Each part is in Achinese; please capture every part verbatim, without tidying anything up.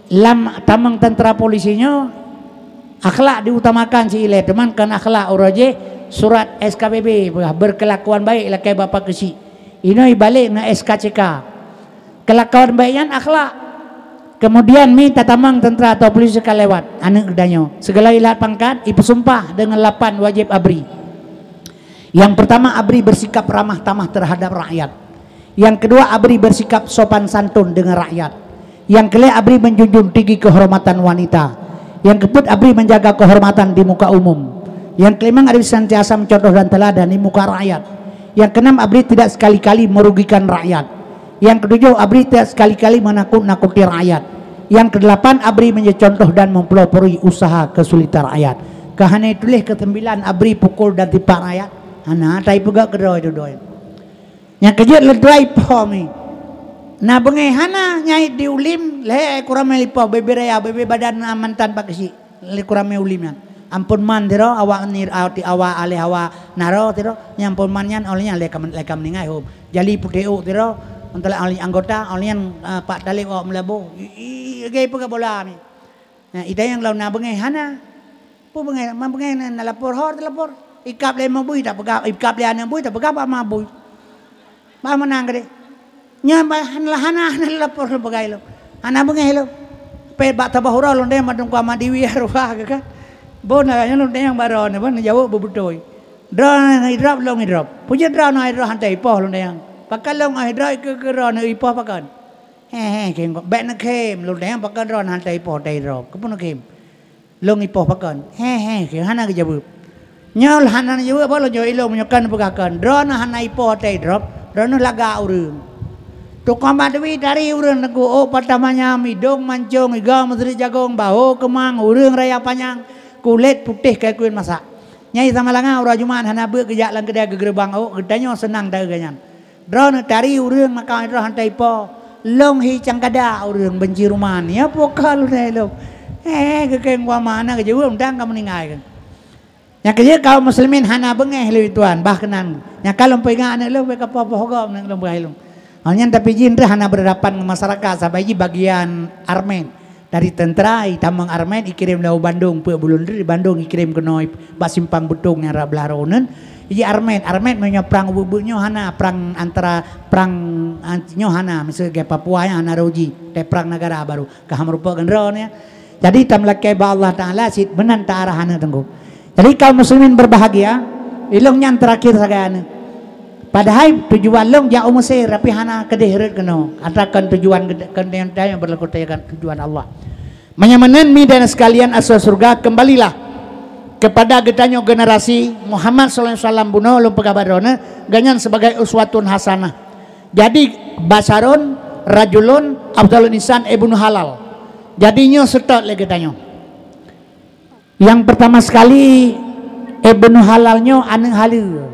Lam tamong tentara polisi nyoe, akhlak diutamakan si ilée, teuma kon akhlak uroe jih surat S K B B, berkelakuan baik lakée bapak keuchik. Inoe ibalek ngon S K C K. Kelakuan baik nyan akhlak. Kemudian mi tatamong tentara atau polisi ka lewat, aneuk geutanyoe. Segala ilat pangkat, ipeusumpah deungon lapan wajéb abri. Yang pertama, abri bersikap ramah tamah terhadap rakyat. Yang kedua, abri bersikap sopan santun dengan rakyat. Yang kelima, abri menjunjung tinggi kehormatan wanita. Yang keempat, abri menjaga kehormatan di muka umum. Yang kelima, abri senantiasa mencontoh dan teladan di muka rakyat. Yang keenam, abri tidak sekali-kali merugikan rakyat. Yang ketujuh, abri tidak sekali-kali menakut-nakuti rakyat. Yang kedelapan, abri menjadi contoh dan mempelopori usaha kesulitan rakyat. Keuhana tuléh keu sembilan, abri pukul dan tipak rakyat. Hana, tai peugah keudroe-droe. Nyang keujeuet leutuai po mi. Na beungéh hana nyait di ulim, lhée kuramé lipo, bebe raya, bebe badan mantan pak keuchik, lé kuramé ulim nyan. Ampôn man tiro, awak ni, awak aleh awak naro tiro, nyang ampôn man nyan, oleh nyan lé ka, lé ka meuninggai hom. Jali putéh ôk tiro, mantala oleh anggota, oleh nyan, eh, pak taleb awak meulaboh. I, i, i, gai peugah bola mi. Nah, ita nyang lawan na beungéh hana. Peue beungéh, ma beungéh na, na lapor ho teulapor. Ikab lé ma bui tak peugah, ikab lé aneuk bui tak peugah bak ma bui. Bah meunang geude. Nyan bah hana, hana, hana lapor lom peugah ilong. Hana beungéh ilong. Pé bak tabah uroe lôn deh madum kuama diwi ruah ke kan. Bon na nyan lôn deh nyang baro ni bon jaweueb beubeutôi. Droe na idrop lôn idrop. Peue jeuet droe na idrop hantai ipoh lôn deh nyang. Pakon lôn idrop ikeue-keue droe na ipoh pakon. He he khem, bék neukhém, lôn deh pakon droe na hantai ipoh hantai idrop. Keupeue neukhém? Lôn ipoh pakon? He he khem, hana geujaweueb. Nyoe hana neujaweueb, apa lôn jaweueb ilong meunyoe kan peugah kon. Droeneuh hana ipoh watée idrop, droeneuh lagak ureuëng. Tukang badeui tari ureuëng teungku, ôk patah manyam, idong mancong, iga meuseurit jagong, baho keumang, ureuëng raya panyang, kulét putéh kai kuyun masak. Nyai sama langa uroe Jumat hana beuet geujak lam keudai geugeureubeuen ôk, geutanyoe seunang dagée nyan. Droeneuh tari ureuëng maka droe hantai ipoh. Lông hi cangkada ureuëng beunci ruman. Ya poka lôn hai lông. Eh, geukeng gua mana geujaweueb dang ka meuninggai. Nyang keujeuet kaum muslimin hana beungéh lé tuan, bah keunan. Nyang ka lôn peuingat aneuk lôn, bèk kapoh-poh gob aneuk lôn beuhai lôn. Awak nyan tapi jih hana berhadapan ngon masyarakat, sabab jih bagian armet. Dari tentara, itamong armet, ikirém lé Bandung, peuet buleuen di Bandung, ikirém keunoe bak simpang beutong nyang rab blah roh uneun. Iji armet, armet meunyoe prang ubeuet-ubeuet nyoe hana, prang antara prang an-, nyoe hana, miseue lagèe Papua nyan hana roh ji, teuprang negara baru. Ka hana meurumpok ngon droeneuh. Jadi, tameulakèe bak Allah Taala cit meunan ta arah aneuk teungku. Jadi, kaum muslimin berbahagia, ilong nyan terakhir sagai aneuk. Padahai tujuan lôn jak u Mesir, tapi hana keudeh rhot keunoe. Atra kon tujuan geude-, kon nyang tayang berlaku tayang tujuan Allah. Meunyoe meunan mi dan sekalian asoe syeuruga, kembalilah kepada geutanyoe generasi Muhammad sallallahu alaihi wasallam bunoe lôn peugah bak droeneuh, gobnyan sebagai uswatun hasanah. Jadi, basyarun rajulun afdalun insan ibnu halal. Jadi, nyoe seutôt lé geutanyoe. Nyang pertama sekali, ibnu halal nyoe aneuk haleue.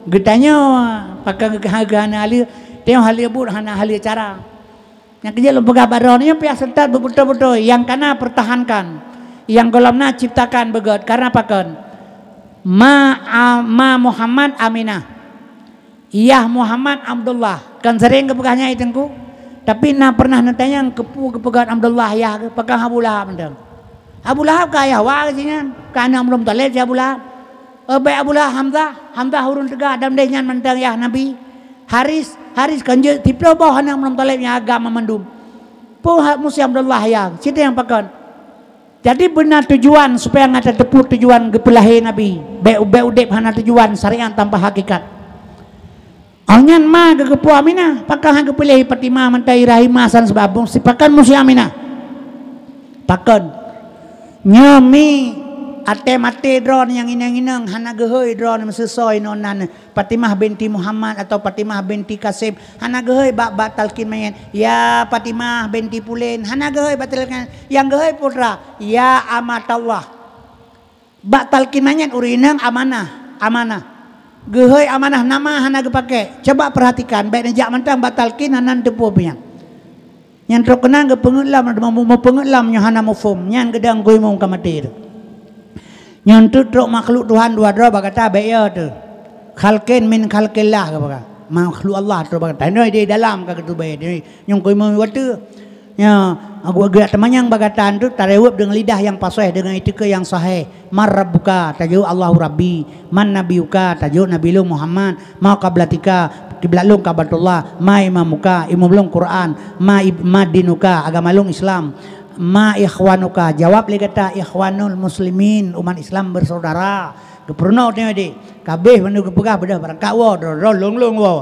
Geutanyoe pakon geuh-, geuh aneuk haleue, tanyoe haleue buet hana haleue cara. Nyang keujeuet lôn peugah bak droeneuh nyoe piah seutôt beubeutôi-beutôi, nyang kana pertahankan, nyang gohlom na ciptakan beugöt. Karena pakon? Ma, a, ma Muhammad Aminah. Yah Muhammad Abdullah. Kan sering geupeugah nyan i teungku. Tapi na pernah neutanyong keupeue geupeugah Abdullah yah geuh, pakon Abu Lahab mantong. Abu Lahab ka yah wa geuh nyan, ka aneuk Abdul Muthalib si Abu Lahab. Eh, bèk Abu Lahab, Hamzah, Hamzah ureueng teuga dan deh nyan mantong yah Nabi. Haris, Haris kan jeuet siplôh boh aneuk Abdul Muthalib nyang agam mandum. Peue hak musim Abdullah yah, cit nyang pakon. Jadi beuna tujuan supaya gata teupeu tujuan geupeulahé Nabi. Bèk, bèk udép hana tujuan, syariat tanpa hakikat. Awak nyan ma geuh keupeue Aminah, pakon han geupiléh Fatimah mantong i rahim ma san sabab bungsi pakon musi Aminah. Pakon? Nyoe mi até maté droeneuh nyang inong-inong hana geuhôi droeneuh meuseusoi non nan. Fatimah binti Muhammad atau Fatimah binti Qasim, hana geuhôi bak, bak talkin manyét, "Ya Fatimah binti Pulen," hana geuhôi bak talkin, nyang geuhôi putra, "Ya Amatallah." Bak talkin manyét ureueng inong amanah, amanah. Geuhôi amanah nama hana geupaké. Coba perhatikan, bèk neujak mantong bak talkin hana neuteupeue pian. Nyan trok keunan geupeungeut lom, meu-, meupeungeut lom nyoe hana muphom. Nyan geudong kuimum ka maté tu. Nyoe eunteuk trok makhluk Tuhan dua droe bak gata bèk yo teuh. Khalqin min khalqillah ka bak gata. Makhluk Allah trok bak gata. Nyoe di dalam ka geuteubai. Nyoe kuimum watèe. Nyoe, geuh teumanyong bak gata tu, tareuweueb deungon lidah nyang pasoh, deungon itikeuet nyang sahih. "Man rabbuka?" Tajaweueb, "Allahu Rabbi." "Man nabiyuka?" Tajaweueb, "Nabi lôn Muhammad." "Ma qiblatika?" "Kiblat lôn Ka'batullah." "Ma imamuka?" "Imum lôn Quran." "Ma ib-, ma dinuka?" "Agama lôn Islam." "Ma ikhwanuka?" Jaweueb lé gata, "Ikhwanul Muslimin, umat Islam bersaudara." Geupeurunoe teungoh deh. Kabeh meunyoe geupeugah beudôh beurangkat woe, droe-droe lôn-lôn woe.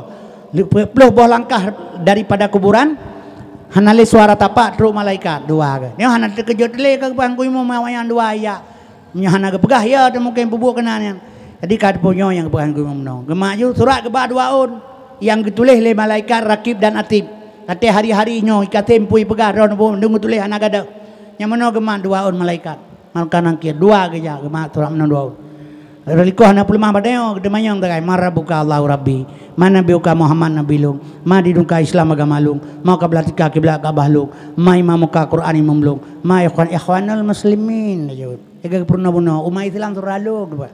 Lheueh ploh boh langkah daripada kuburan, hana lé suara tapak trok malaikat dua ke. Nyoe hana teukeujot lé ka geupeugah gurée imum awaknyan dua ijak. Nyoe hana geupeugah ya teuh mungken peubuet keunan nyan. Jadi ka teupeue nyoe nyang geupeugah gurée imum nyoe. Geumat ju surat geuba dua ôn nyang geutuléh lé malaikat Rakib dan Atid. Watée hari-hari nyoe ikatem pui peugah droe neupeue deungon tuléh hana gadôh. Nyang meunoe geumat dua ôn malaikat. Malaikat Nakir dua geujak geumat surat meunoe dua ôn. Reulikôh hana peuleumah badanyoe geuteumanyong tagai, "Man rabbuka?" "Allahu Rabbi." "Man nabiyuka?" "Muhammad nabi lôn." "Ma dinuka?" "Islam agama lôn." "Ma qiblatika?" "Kiblat Ka'bah lôn." "Ma imamuka?" "Quran imum lôn." "Ma ikhwan?" "Ikhwanul muslimin," jaweueb. Lagée geupeurunoe bunoe, umat Islam syedara lôn, geupeugah.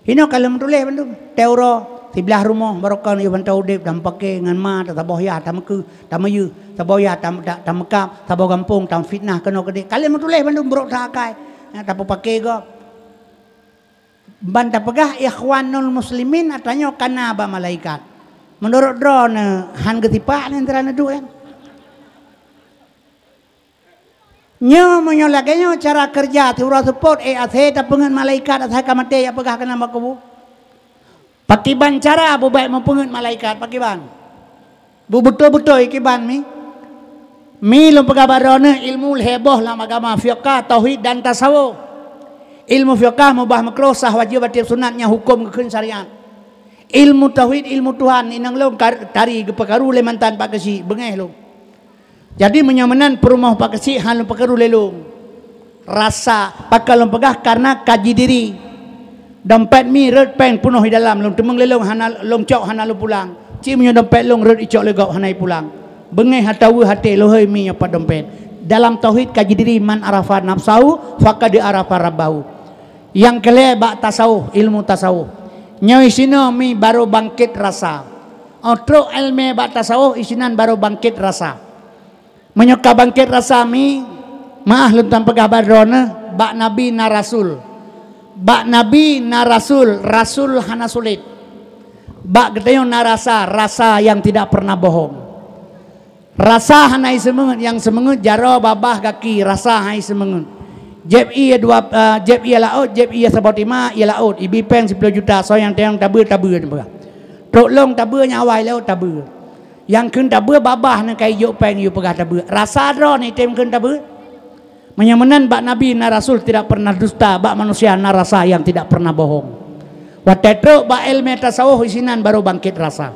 Inoe ka lheueh meutuléh bandum. Teuroe siblaih rumoh barokon yôh mantong udeb, tameupaké ngon ma, tasaboh yah, tameukeue, tameuyue, saboh yah, tam-, ta-, tameukab, saboh gampông, tameufietnah keunoe keudeh. Ka lheueh meutuléh bandum brok that akai. Nyan tapeupaké gob. Ban tapeugah ikhwanul muslimin, atra nyoe ka na bak malaikat. Meunurot droeneuh han geusipak nyan sira neuduek nyan. Nyoe meunyoe lagée nyoe cara keureuja siuroe seupôt, eh, asai tapeungeut malaikat asai ka maté jak peugah keunan bak kubu. Pakriban cara beubaét meupeungeut malaikat, pakriban? Beubeutôi-beutôi kiban mi? Mi lôn peugah bak droeneuh ilmu lhée boh lam agama, fiqah, tauhid dan tasawuf. Ilmu fiqah mubah meukruh, sah, wajéb, batil, sunat, nyan huköm geukheun syariat. Ilmu tauhid, ilmu Tuhan, inong lôn kar-, tari geupeukaru lé mantan Pak Geuchik, beungéh lôn. Jadi meunyoe meunan peurumoh Pak Geuchik han lôn peukaru lé lôn. Rasa, pakon lôn peugah, karena kaji diri. Dompet mi rhot péng peunoh di dalam, lôn teumeung lé lôn hana lôn cok, hana lôn pulang. Cit meunyoe dompet lôn rhot icok lé gob hana ipulang. Beungéh atawa hate lôn hôi mi nyoe pat dompet. Dalam tauhid kaji diri, man arafa nafsahu faqad arafa rabbahu. Nyang keulhée bak tasawuf, ilmu tasawuf. Nyoe isinoe mi barô bangkét rasa. Óh trok iéleumé bak tasawuf, isinan barô bangkét rasa. Meunyoe ka bangkét rasa mi, meuáh lôn tan peugah bak droeneuh, bak Nabi na rasul. Bak Nabi na rasul, rasul hana sulet. Bak geutanyoe na rasa, rasa nyang tidak pernah bohong. Rasa hana iseumeungeut, nyang seumeungeut jaroe, babah, gaki, rasa hana iseumeungeut. Jieb ié dua, eh, jieb ié laôt, jieb ié saboh tima, ié laôt, ibi péng siploh juta, soe nyang teunyong tabeue, tabeue neupeugah. Trok lông tabeue nyang awai laôt tabeue. Nyang kheun tabeue babah neukai jok péng yue peugah tabeue. Rasa droe neutem kheun tabeue. Meunyoe meunan bak Nabi na rasul tidak pernah dusta, bak manusia na rasa yang tidak pernah bohong. Watée trok bak iéleumé tasawuf isinan barô bangkét rasa.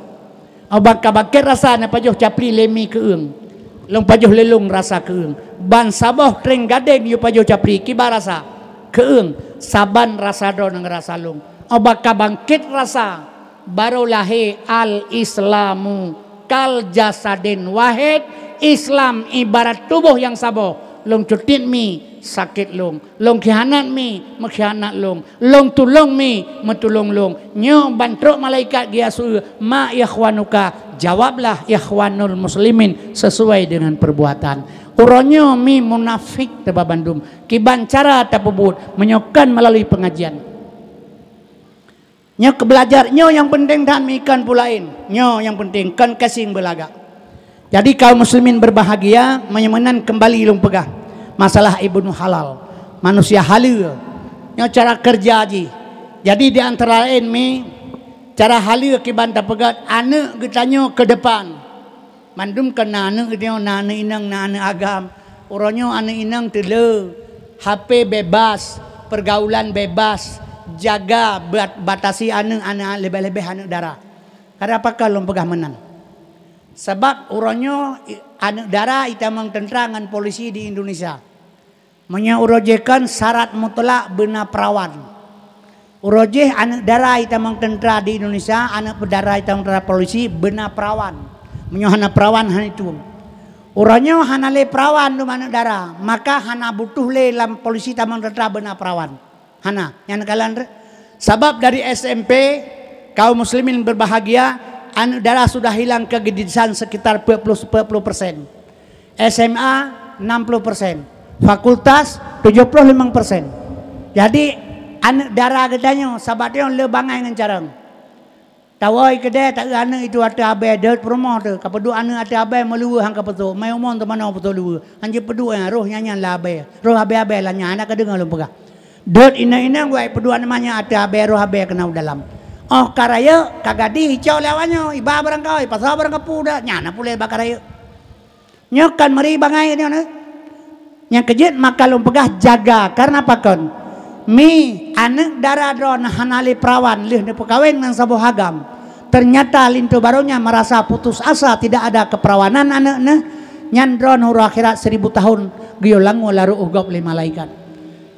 Óh ban ka bangkét rasa neupajoh capli lé mi keueung. Lôn pajoh lé lông rasa keueung. Ban saboh tréng gadeng yue pajoh capli kiban rasa keueung. Saban rasa droeneuh ngon rasa lông. Óh ban ka bangkét rasa barô lahé al-Islamu kal jasadin wahid, Islam ibarat tuboh nyang saboh. Lông cutiet mi sakét lông. Lông khianat mi, meukhianat lông. Lông tulông mi, meutulông lông. Nyoe ban trok malaikat geuyue su, "Ma ikhwanuka?" Jawablah, "Ikhwanul muslimin," sesuai dengan perbuatan. Uroe nyoe mi munafék teuh bak bandum. Kiban cara tapeubuet meunyoe kon meulalu pengajian. Nyoe keu beulajar, nyoe nyang peunteng that, mi kon peue laén. Nyoe nyang peunteng, kon gasing beulagak. Jadi kaum muslimin berbahagia, meunyoe meunan keumbali lôn peugah masalah Ibnu Halal, manusia haleue. Nyoe cara keureuja jih. Jadi di antara laén mi cara haleue kiban tapeugét aneuëk geutanyoe keu depan. Mandum kon na aneuëk geutanyoe, na aneuëk inong, na aneuëk agam. Uroe nyoe aneuëk inong teuleu, H P bebas, pergaulan bebas, jaga bat-, batasi aneuëk, aneuëk leubeh-leubeh aneuëk dara. Karena pakon lôn peugah meunan? Sabab uroe nyoe i-, aneuëk dara itamong teuntra ngon polisi di Indonesia. Meunyoe uroe jih kon syarat mutlak beuna perawan. Uroe jih aneuëk dara itamong teuntra di Indonesia, aneuëk dara itamong teuntra polisi beuna perawan. Meunyoe hana perawan, hana itueng. Uroe nyoe hana lé perawan dum aneuëk dara, maka hana butuh lé lam polisi tamong teuntra beuna perawan. Hana, nyan kalon re-, sabab dari S M P, kaum muslimin berbahagia, aneuëk dara sudah hilang keu geudisan sekitar empat puluh, empat puluh persen. S M A enam puluh persen, fakultas tujoh ploh limong persen. Jadi, aneuk dara geutanyoe sabat nyoe le bangai ngon carông. Tawoe keudè, taeu aneuk itu ateueh abèe, deuet peurumoh teuh, ka peuduek aneuk ateueh abèe meuluweue han ka peutrok, meu'en umong teumanoe peutrok luweue. Han jeuet peuduek nyan, roh nyan nyan lam abèe, roh abèe-abèe lam nyan, hana ka deungoe lôn peugah. Deuet inong-inong geuwoe peuduek aneuk manyak ateueh abèe, roh abèe keunan u dalam. Óh ka rayeuk, ka gadih, icok lé awaknyoe, iba barang kawoe, ipasoe barang kapeue, nyan na puléh bak ka rayeuk. Nyoe kan meuri bangai nyoe, nyoe. Nyang keujeuet maka lôn peugah jaga, kareuna pakon? Mi, aneuk dara droeneuh hana lé peurawan lheueh neupeukawen ngon saboh agam. Ternyata linto barô nyan merasa putus asa, tidak ada keperawanan aneuk neuh, nyan droeneuh uroe akhirat seribu tahun geuyue langue larot u gob lé malaikat.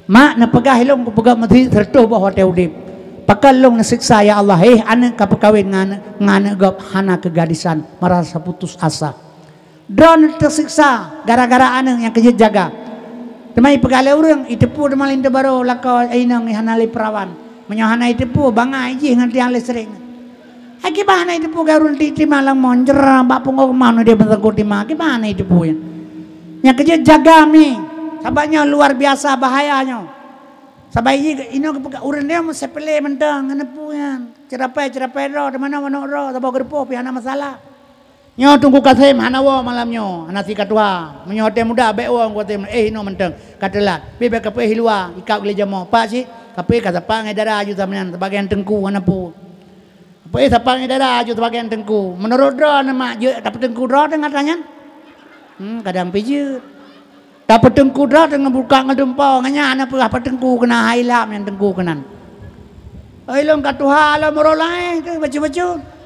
Mak, neupeugah ilôn kupeugah meuteumé seureutôh boh watèe udép. Pakon lôn neuseksa, ya Allah, eh, aneuk ka peukawen ngon aneuk, ngon aneuk gob hana keugadisan, merasa putus asa. Droeneuh teuseksa gara-gara aneuk nyang keujeuet jaga. Teuma ipeugah lé ureueng, iteupeue teuma linto barô lakoe inong hana lé peurawan. Meunyoe hana iteupeue, bangai jih ngon tiang listrik. Hai kiban hana iteupeue, geuruti tima lam mon jera bak punggong mano dia beutangkot tima. Kiban hana iteupeue nyan. Nyang keujeuet jaga mi. Sabab nyoe luar biasa bahaya nyoe. Sabab i-, inoe geupeugah ureueng dia meusepele mantong, hana peue nyan. Ceurapai-ceurapai droe, di mana manok droe, saboh geureupoh pih hana masalah. Nyoe Teungku Kasem hana woe malam nyoe, hana sika tuha. Meunyoe watèe muda bèk woe Teungku Kasem, eh, inoe mantong, ka teulat. Pih bèk kapeuéh i luwa, ikab lé jamoe. Pak cit, kapeuéh ka sapat ngon dara aju saban nyan, sabagian teungku hana peue. Kapeuéh sapat ngon dara aju sabagian teungku. Meunurot droeneuh mak jeuet tapeuteungku droe teungoh atra nyan? Hmm, kadang pih jeuet. Tapeuteungku droe teungoh buka ngon dumpo, ngon nyan na peugah pateungku keunan hai lap nyang teungku keunan. Oi, lôn ka tuha lom uroe laén keuh bacut-bacut.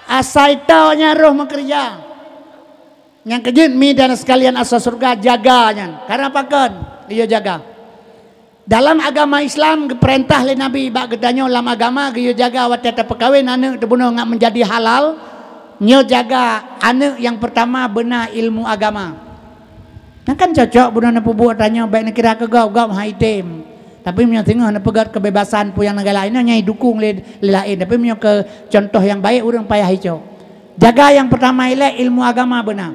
Asai toe nyan roh meukeureuja. Nyang keujeuet mi dan sekalian asa syeuruga jaga nyan. Kareuna pakon? Geuyue jaga. Dalam agama Islam geupeurintah lé Nabi bak geutanyoe lam agama geuyue jaga watèe tapeukawen aneuk teubunoe ngat meujadi halal. Nyoe jaga aneuk nyang peurtama beuna ilmu agama. Nyan kan cocok bunoe neupeubuet tanyoe bèk neukira keu gob, gob hai tem. Tapi meunyoe singoh neupeugöt keubebasan peue nyang neugala inoe nyan idukung lé, lé laén. Tapi meunyoe keu contoh nyang baik ureueng payah icok. Jaga nyang peurtama ilèe ilmu agama beuna.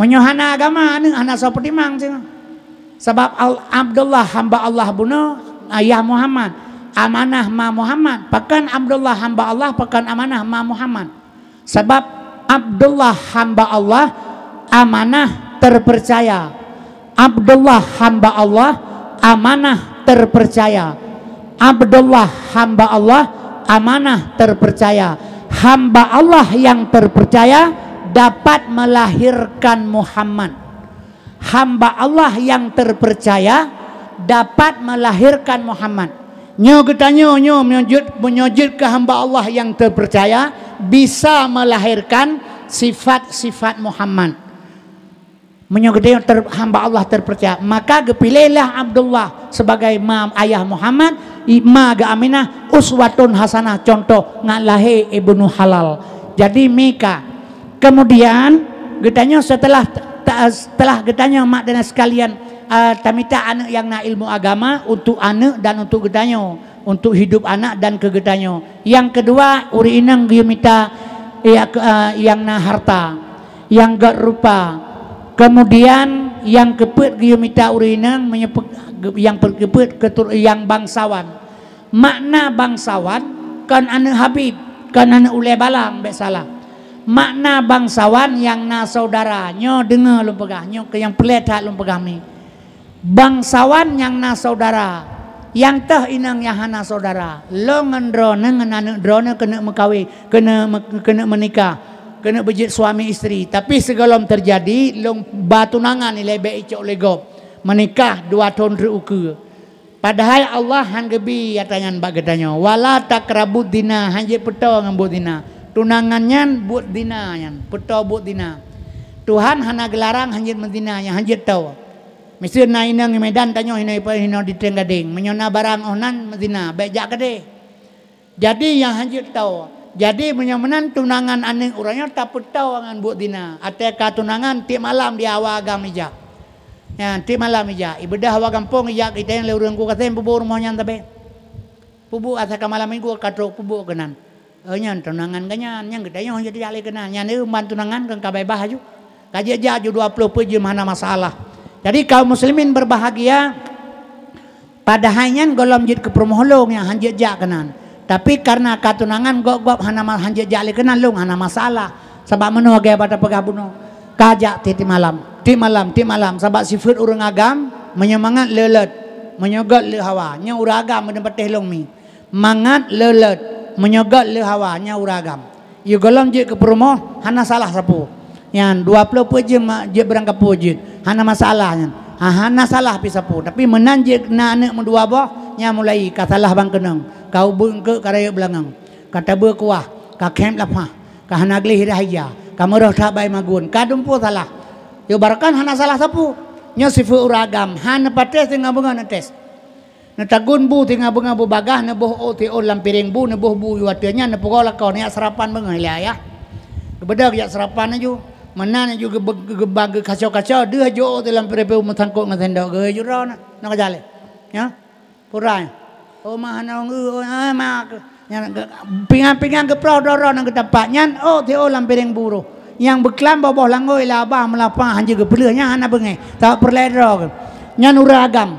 Meunyoe hana agama, aneuk hana soe peutimang singoh. Sabab Al-, Abdullah hamba Allah bunoe, ayah Muhammad, amanah ma Muhammad. Pakon Abdullah hamba Allah, pakon amanah ma Muhammad. Sabab Abdullah hamba Allah, amanah terpercaya. Abdullah hamba Allah, amanah terpercaya. Abdullah hamba Allah, amanah terpercaya. Hamba Allah yang terpercaya dapat melahirkan Muhammad. Hamba Allah yang terpercaya dapat melahirkan Muhammad. Nyoe geutanyoe nyoe meunyoe jeuet, meunyoe jeuet keu hamba Allah yang terpercaya bisa melahirkan sifat-sifat Muhammad. Meunyoe geutanyoe ter-, hamba Allah terpercaya, maka geupiléhlah Abdullah sebagai ma ayah Muhammad, i-, ma geuh Aminah, uswatun hasanah, contoh ngat lahé ibnu halal. Jadi mika. Kemudian geutanyoe setelah ta-, setelah geutanyoe mak dan sekalian, ah, tamita aneuk nyang na ilmu agama untuk aneuk dan untuk geutanyoe, untuk hidup anak dan keu geutanyoe. Nyang keudua, ureueng inong geuyue mita, ya, ke-, ah, nyang na harta, nyang göt rupa. Kemudian nyang keupeuet geuyue mita ureueng inong meunyoe pe-, nyang pe-, keupeuet ketur-, nyang bangsawan. Makna bangsawan kon aneuk Habib, kon aneuk ulèe balang, bèk salah. Makna bangsawan nyang na saudara. Nyoe deungö lôn peugah, nyoe keuh nyang peureulèe that lôn peugah mi. Bangsawan nyang na saudara, nyang toh inong nyang hana saudara. Lôn ngon droeneuh ngon aneuk droeneuh keuneuk meukawen, keuneuk me-, keuneuk meunikah, keuneuk beujeuet suami istri. Tapi sigohlom teujadi, lôn ba tunangan ilèe bèk icok lé gob. Meunikah dua thôn treuk ukeue. Padahai Allah han geubi atra nyan bak geutanyoe. Wala taqrabuz zina, han jeuet peutoe ngon buet zina. Tunangan nyan buet zina nyan, peutoe buet zina. Tuhan hana geularang han jeuet meuzina nyan, han jeuet toe. Miseue na inong i Medan tanyoe hinoe, hinoe di Trienggadeng. Meunyoe na barang 'oh nan meuzina, bèk jak keudeh. Jadi nyang han jeuet toe. Jadi meunyoe meunan tunangan aneuk uroe nyoe tapeutoe ngon buet zina. Até ka tunangan tiep malam di hawa agam ijak. Nyan, tiep malam ijak, ibeudôh hawa gampông ijak, geutanyong lé ureueng Teungku Kasem peubuet rumoh nyan sabe. Peubuet asai ka malam minggu ka trok peubuet keunan. Oh, nyan tunangan geuh nyan, nyang geutanyoe han jeuet jak lé keunan. Nyan, eh, ban tunangan kon ka beubaih aju. Ka jeuet jak ju dua ploh peuet jeuem hana masalah. Jadi kaum muslimin berbahagia, padahai nyan gohlom jeuet keu peurumoh lôn nyang han jeuet jak keunan. Tapi kareuna ka tunangan gob-gob hana ma-, han jeuet jak lé keunan, lôn hana masalah. Sabab meunoe lagèe bak tapeugah bunoe, ka jak tiep-tiep malam, tiep malam, tiep malam. Sabab sifeuet ureueng agam, meunyoe mangat leulet, meunyoe göt lé hawa, nyoe ureueng agam meunan patéh lôn mi. Mangat leulet, meunyoe göt lé hawa, nyan ureueng agam. Yôh gohlom jeuet keu peurumoh, hana salah sapeue. Nyan dua ploh peuet jeuem ma-, jeuet beurangkapeue jeuet, hana masalah nyan. Ha, hana salah pih sapeue. Tapi meunan jeuet na aneuk meudua boh, nyan mulai ka salah ban keunong, ka ubeut eungkôt ka rayeuk beulangong, ka tabeue kuah, ka khém lapah, ka hana gleh dah ija, ka meurôh that bai magun, ka dumpeue salah. Yôh barokon hana salah sapeue. Nyoe sifeuet ureueng agam, hana patéh singoh beungoh neutés. Neutagun bu singoh beungoh bu bagaih, neuboh ôk siôn lam piréng bu, neuboh bu u ateueh nyan, neupeugoe lakoe, neujak seurapan beungoh ilèe ayah. Geubeudôh geujak seurapan laju. Meunan laju geube-, geuba geukaco-kaco, deuh jôk ôk lam piréng bu meusangkot ngon sendok, geuh judroe na, na ka jaleh. Nyan. Purai. Oh, ma hana ong, oh, ah, ma. Nyan, pingan-pingan geuproh droe-droe nyang geutampak. Nyan ôk siôn lam piréng bu. Nyang beuklam boh-boh langôi lam abah meulapah hanjeuet geupeuleueh, nyan hana beungéh. Sabab peureulèe droe. Nyan ureueng agam.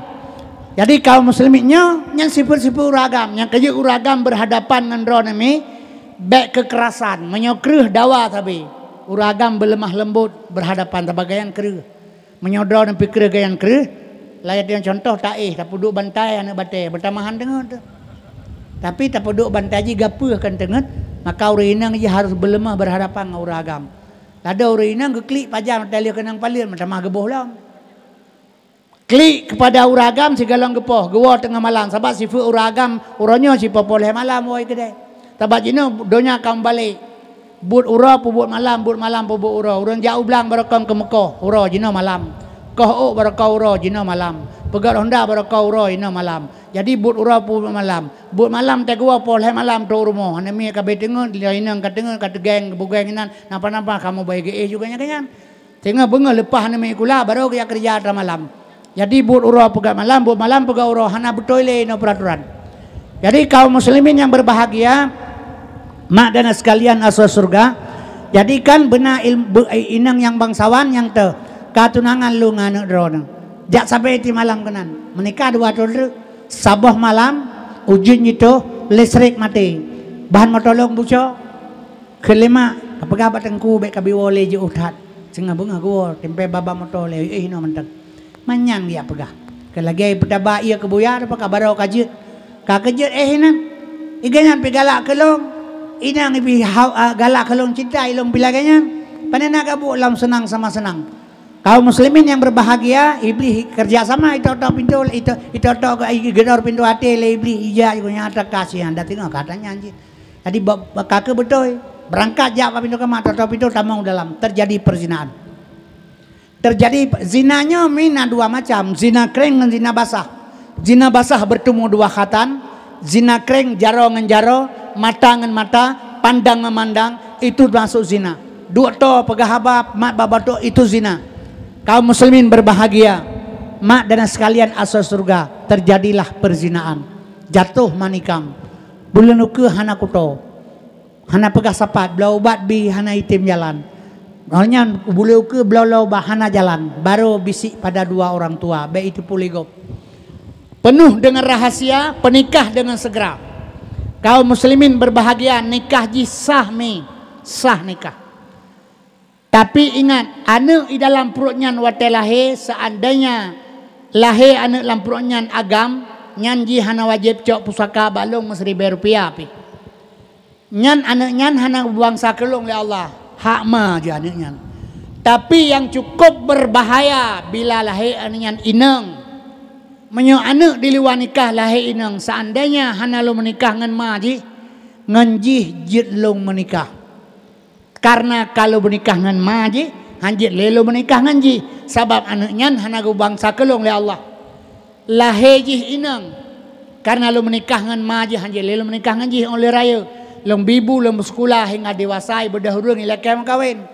Jadi kaum muslimin nyoe, nyan sifeuet-sifeuet ureueng agam. Nyang keujeuet ureueng agam berhadapan ngon droeneuh mi, bèk keukerasan. Meunyoe kreueh dawa sabe. Ureueng agam beuleumah leumbot berhadapan, sabab gobnyan kreueh. Meunyoe droeneuh pih kreueh gobnyan kreueh, layat nyang contoh taéh, tapeuduek bantai aneuk batèe, beutamahan teungeut teuh. Tapi tapeuduek bantai jih gapeueh kon teungeut, maka ureueng inong jih harôh beuleumah berhadapan ngon ureueng agam. Ladôm ureueng inong geuklik pajan watèe lheueh keunong paleuet, meutamah geuboh lom. Klik keupada ureueng agam sigohlom geupoh, geuwoe teungoh malam, sabab sifeuet ureueng agam uroe nyoe sipoh-poh lhèe malam woe keudè. Sabab jinoe donya ka meubalek. Buet uroe peubuet malam, buet malam peubuet uroe. Ureueng jak u blang barokon keu meukoh, uroe jinoe malam. Koh ôk barokon uroe jinoe malam. Peugöt honda barokon uroe jinoe malam. Jadi buet uroe peubuet malam. Buet malam teuh geuwoe poh lhèe malam trôk rumoh. Aneuk miet ka bèe teungeut, inong ka teungeut, ka teugèng, beugèng inan, napa-napa kamoe bèe geuéh juga nyan keu nyan. Singoh beungoh leupah aneuk miet sikula, barô geujak keureuja atra malam. Jadi buet uroe peugöt malam, buet malam peugöt uroe, hana beutôi lé inoe peuraturan. Jadi kaum muslimin yang berbahagia, mak dan sekalian asoe syeuruga, jadi kan beuna il-, be-, inong nyang bangsawan nyang teuh ka tunangan lôn ngon aneuk droeneuh. Jak sabe tiep malam keunan. Meunikah dua thôn treuk, saboh malam ujeuen jitôh, listrik maté. Bahan moto lôn bucok. Kheun lé mak, ka peugah bak teungku bèk ka bri woe lé jiôh that. Singoh beungoh geuwoe, timpé baba moto lé, éh, inoe mantong. Manyang jak peugah. Keu lagèe peutaba ié keu buya, teuma ka barô ka jeuet. Ka keu jeuet, éh, inan. Ié gobnyan pih galak keu lôn. Inong pih ha-, a, galak keu lôn cinta, ilôn pih lagèe nyan. Pane na gabuek lom seunang sama seunang. Kaum muslimin yang berbahagia, Iblih kerja sama, itok-tok pintoe, itok, itok-tok ge-, geudor pintoe até lé Iblih, ija geuh nyan atra ka sian, dan teungoh ka atra nyan jih. Jadi, ba-, ba-, ka keuh beutôi. Beurangkat jak bak pintoe kama, tok-tok pintoe tamong dalam, terjadi perzinaan. Terjadi pe-, zina nyoe mi na dua macam, zina kréng ngon zina basah. Zina basah bertemu dua khatan, zina kréng jaroe ngon jaroe, mata ngon mata, pandang ngon mandang, itu termasuk zina. Duek toe peugah haba, mat bak batok, itu zina. Kaum muslimin berbahagia, mak dan sekalian asoe syeuruga, terjadilah perzinaan. Jatuh manikang. Buleuen ukeue hana kuto. Hana peugah sapat, bloe ubat bi hana item jalan. Ngon nyan buleuen ukeue bloe-bloe ubat hana jalan, barô bisik pada dua orang tua, bèk itu puléh gob. Penuh dengan rahasia, peunikah dengan segera. Kaum muslimin berbahagia, nikah jih sah mi, sah nikah. Tapi ingat, aneuk i dalam pruet nyan watèe lahé, seandainya lahé aneuk lam pruet nyan agam, nyan jih hana wajéb cok pusaka bak lôn meusiribèe rupiah pih. Nyan aneuk nyan hana geubangsa keu lôn lé Allah, hak ma jih aneuk nyan. Tapi nyang cukup berbahaya bila lahé aneuk nyan inong. Meunyoe aneuk di luwa nikah lahé inong, seandainya hana lôn meunikah ngon ma jih, ngon jih jeuet lôn meunikah. Kareuna ka lôn meunikah ngon ma jih, han jeuet lé lôn meunikah ngon jih, sabab aneuk nyan hana geubangsa keu lôn lé Allah. Lahé jih inong, kareuna lôn meunikah ngon ma jih, han jeuet lé lôn meunikah ngon jih 'oh lheueh rayeuk. Lôn bi bu, lôn meuseukula hingga dewasa, ibeudôh ureueng ilakèe meukawen.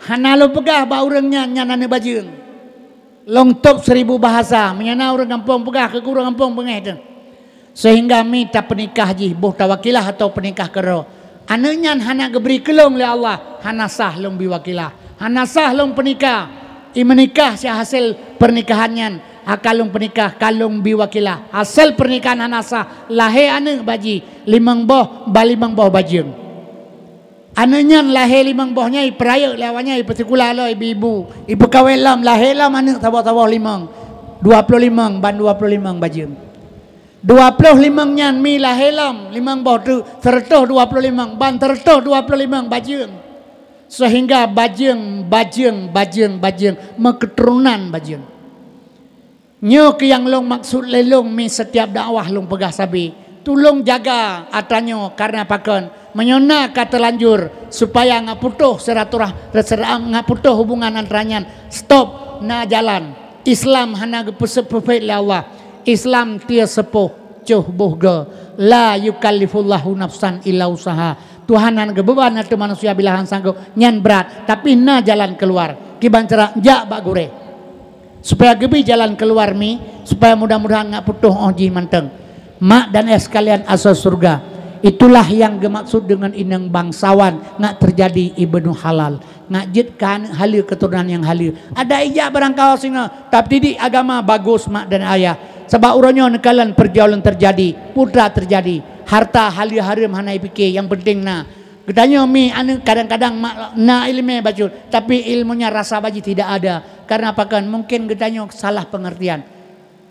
Hana lôn peugah bak ureueng nyan, nyan aneuk bajeueng. Lôn tôb seribu bahasa, meunyoe na ureueng gampông peugah keu ureueng gampông beungéh teuh. Seuhingga mi tapeunikah jih, boh tawakilah atawa peunikah keudroe. Aneuk nyan hana geubri keu lôn lé Allah, hana sah lôn bi wakilah. Hana sah lôn peunikah. I meunikah siat hasé pernikahan nyan, haka lôn peunikah, ka lôn bi wakilah. Hasé pernikahan hana sah, lahé aneuëk bak jih, limong boh, ban limong boh bajeueng. Aneuëk nyan lahé limong boh nyan, ipeurayeuk lé awak nyan, ipeusikula lom, ibi ibu, ipeukawén lom, lahé lom aneuëk saboh-saboh limong, dua ploh limong, ban dua ploh limong bajeueng. Dua ploh limong nyan mi lahé lom, limong boh teuk, seureutôh dua ploh limong, ban seureutôh dua ploh limong bajeueng. Seuhingga bajeueng, bajeueng, bajeueng, bajeueng, meukeuturonan bajeueng. Nyoe keuh nyang lôn maksud lé lôn mi setiap dakwah lôn peugah sabe. Tulông jaga atra nyoe, kareuna pakon? Meunyoe na ka teulanjur, supaya ngat putôh silaturah-, silaturahmi, ngat putôh hubungan atra nyan, stop, na jalan. Islam hana geupeuseupeue lé Allah. Islam tiep seupôh, coh boh goe. La yukallifullahu nafsan illa usaha. Tuhan hana geubeuban ateueh manusia bila han sanggob, nyan brat, tapi na jalan keuluar. Kiban cara? Jak bak gurée. Supaya geubi jalan keuluar mi, supaya mudah-mudahan ngat putôh óh jih mantong. Mak dan ayah sekalian asoe syeuruga, itulah nyang geumaksud deungon inong bangsawan, ngat teujadi ibnu halal, ngat jeuet keu aneuëk haleue, keuturonan nyang haleue. Adak ijak barangkaho singoh, tapi didik agama bagus mak dan ayah. Sabab uroe nyoe neukalon pergaulan teujadi, putra teujadi, harta haleue hareuem hana ipike, nyang penting na. Geutanyoe mi aneuëk kadang-kadang mak na iéleumé bacut, tapi ilmunya rasa bak jih tidak ada. Kareuna pakon? Mungkin geutanyoe salah pengertian.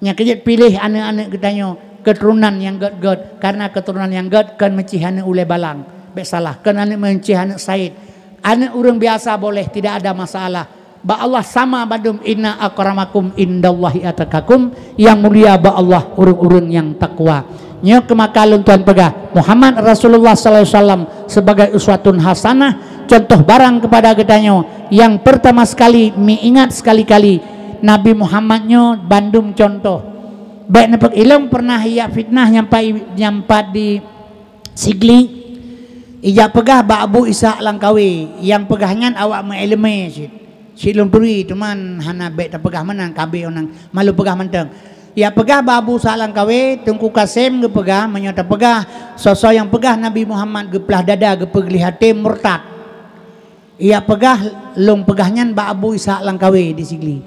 Nyang keujeuet piléh aneuëk-aneuëk geutanyoe keuturonan nyang gét-gét, kareuna keuturonan nyang gét kon meucih aneuëk ulée balang. Bék salah, kon aneuëk meucih aneuëk said. Aneuëk ureuëng biasa boleh, tidak ada masalah. Bak Allah sama bandum, inna akramakum indallahi atqakum, nyang mulia bak Allah ureuëng-ureuëng nyang takwa. Nyoe keuh maka lôn tuan peugah, Muhammad Rasulullah sallallahu alaihi wasallam sebagai uswatun hasanah, contoh barang kepada geutanyoe. Nyang pertama sekali, mi ingat sekali-kali, Nabi Muhammad nyoe bandum contoh. Bék neupeu-, ilong pernah ijak fitnah nyampai, nyampat di Sigli, ijak peugah bak Abu Ishaq Langkawi, nyang peugah nyan awak meuiéleumé cit. Cit lôn turi, teuma hana bék tapeugah meunan, ka abéh onang malu peugah mantong. Ijak peugah bak Abu Ishaq Langkawi, Teungku Kasem geupeugah, meunyoe tapeugah, soe-soe nyang peugah Nabi Muhammad geuplah dada, geupeugleh até, murtad. Ijak peugah, lôn peugah nyan bak Abu Ishaq Langkawi di Sigli.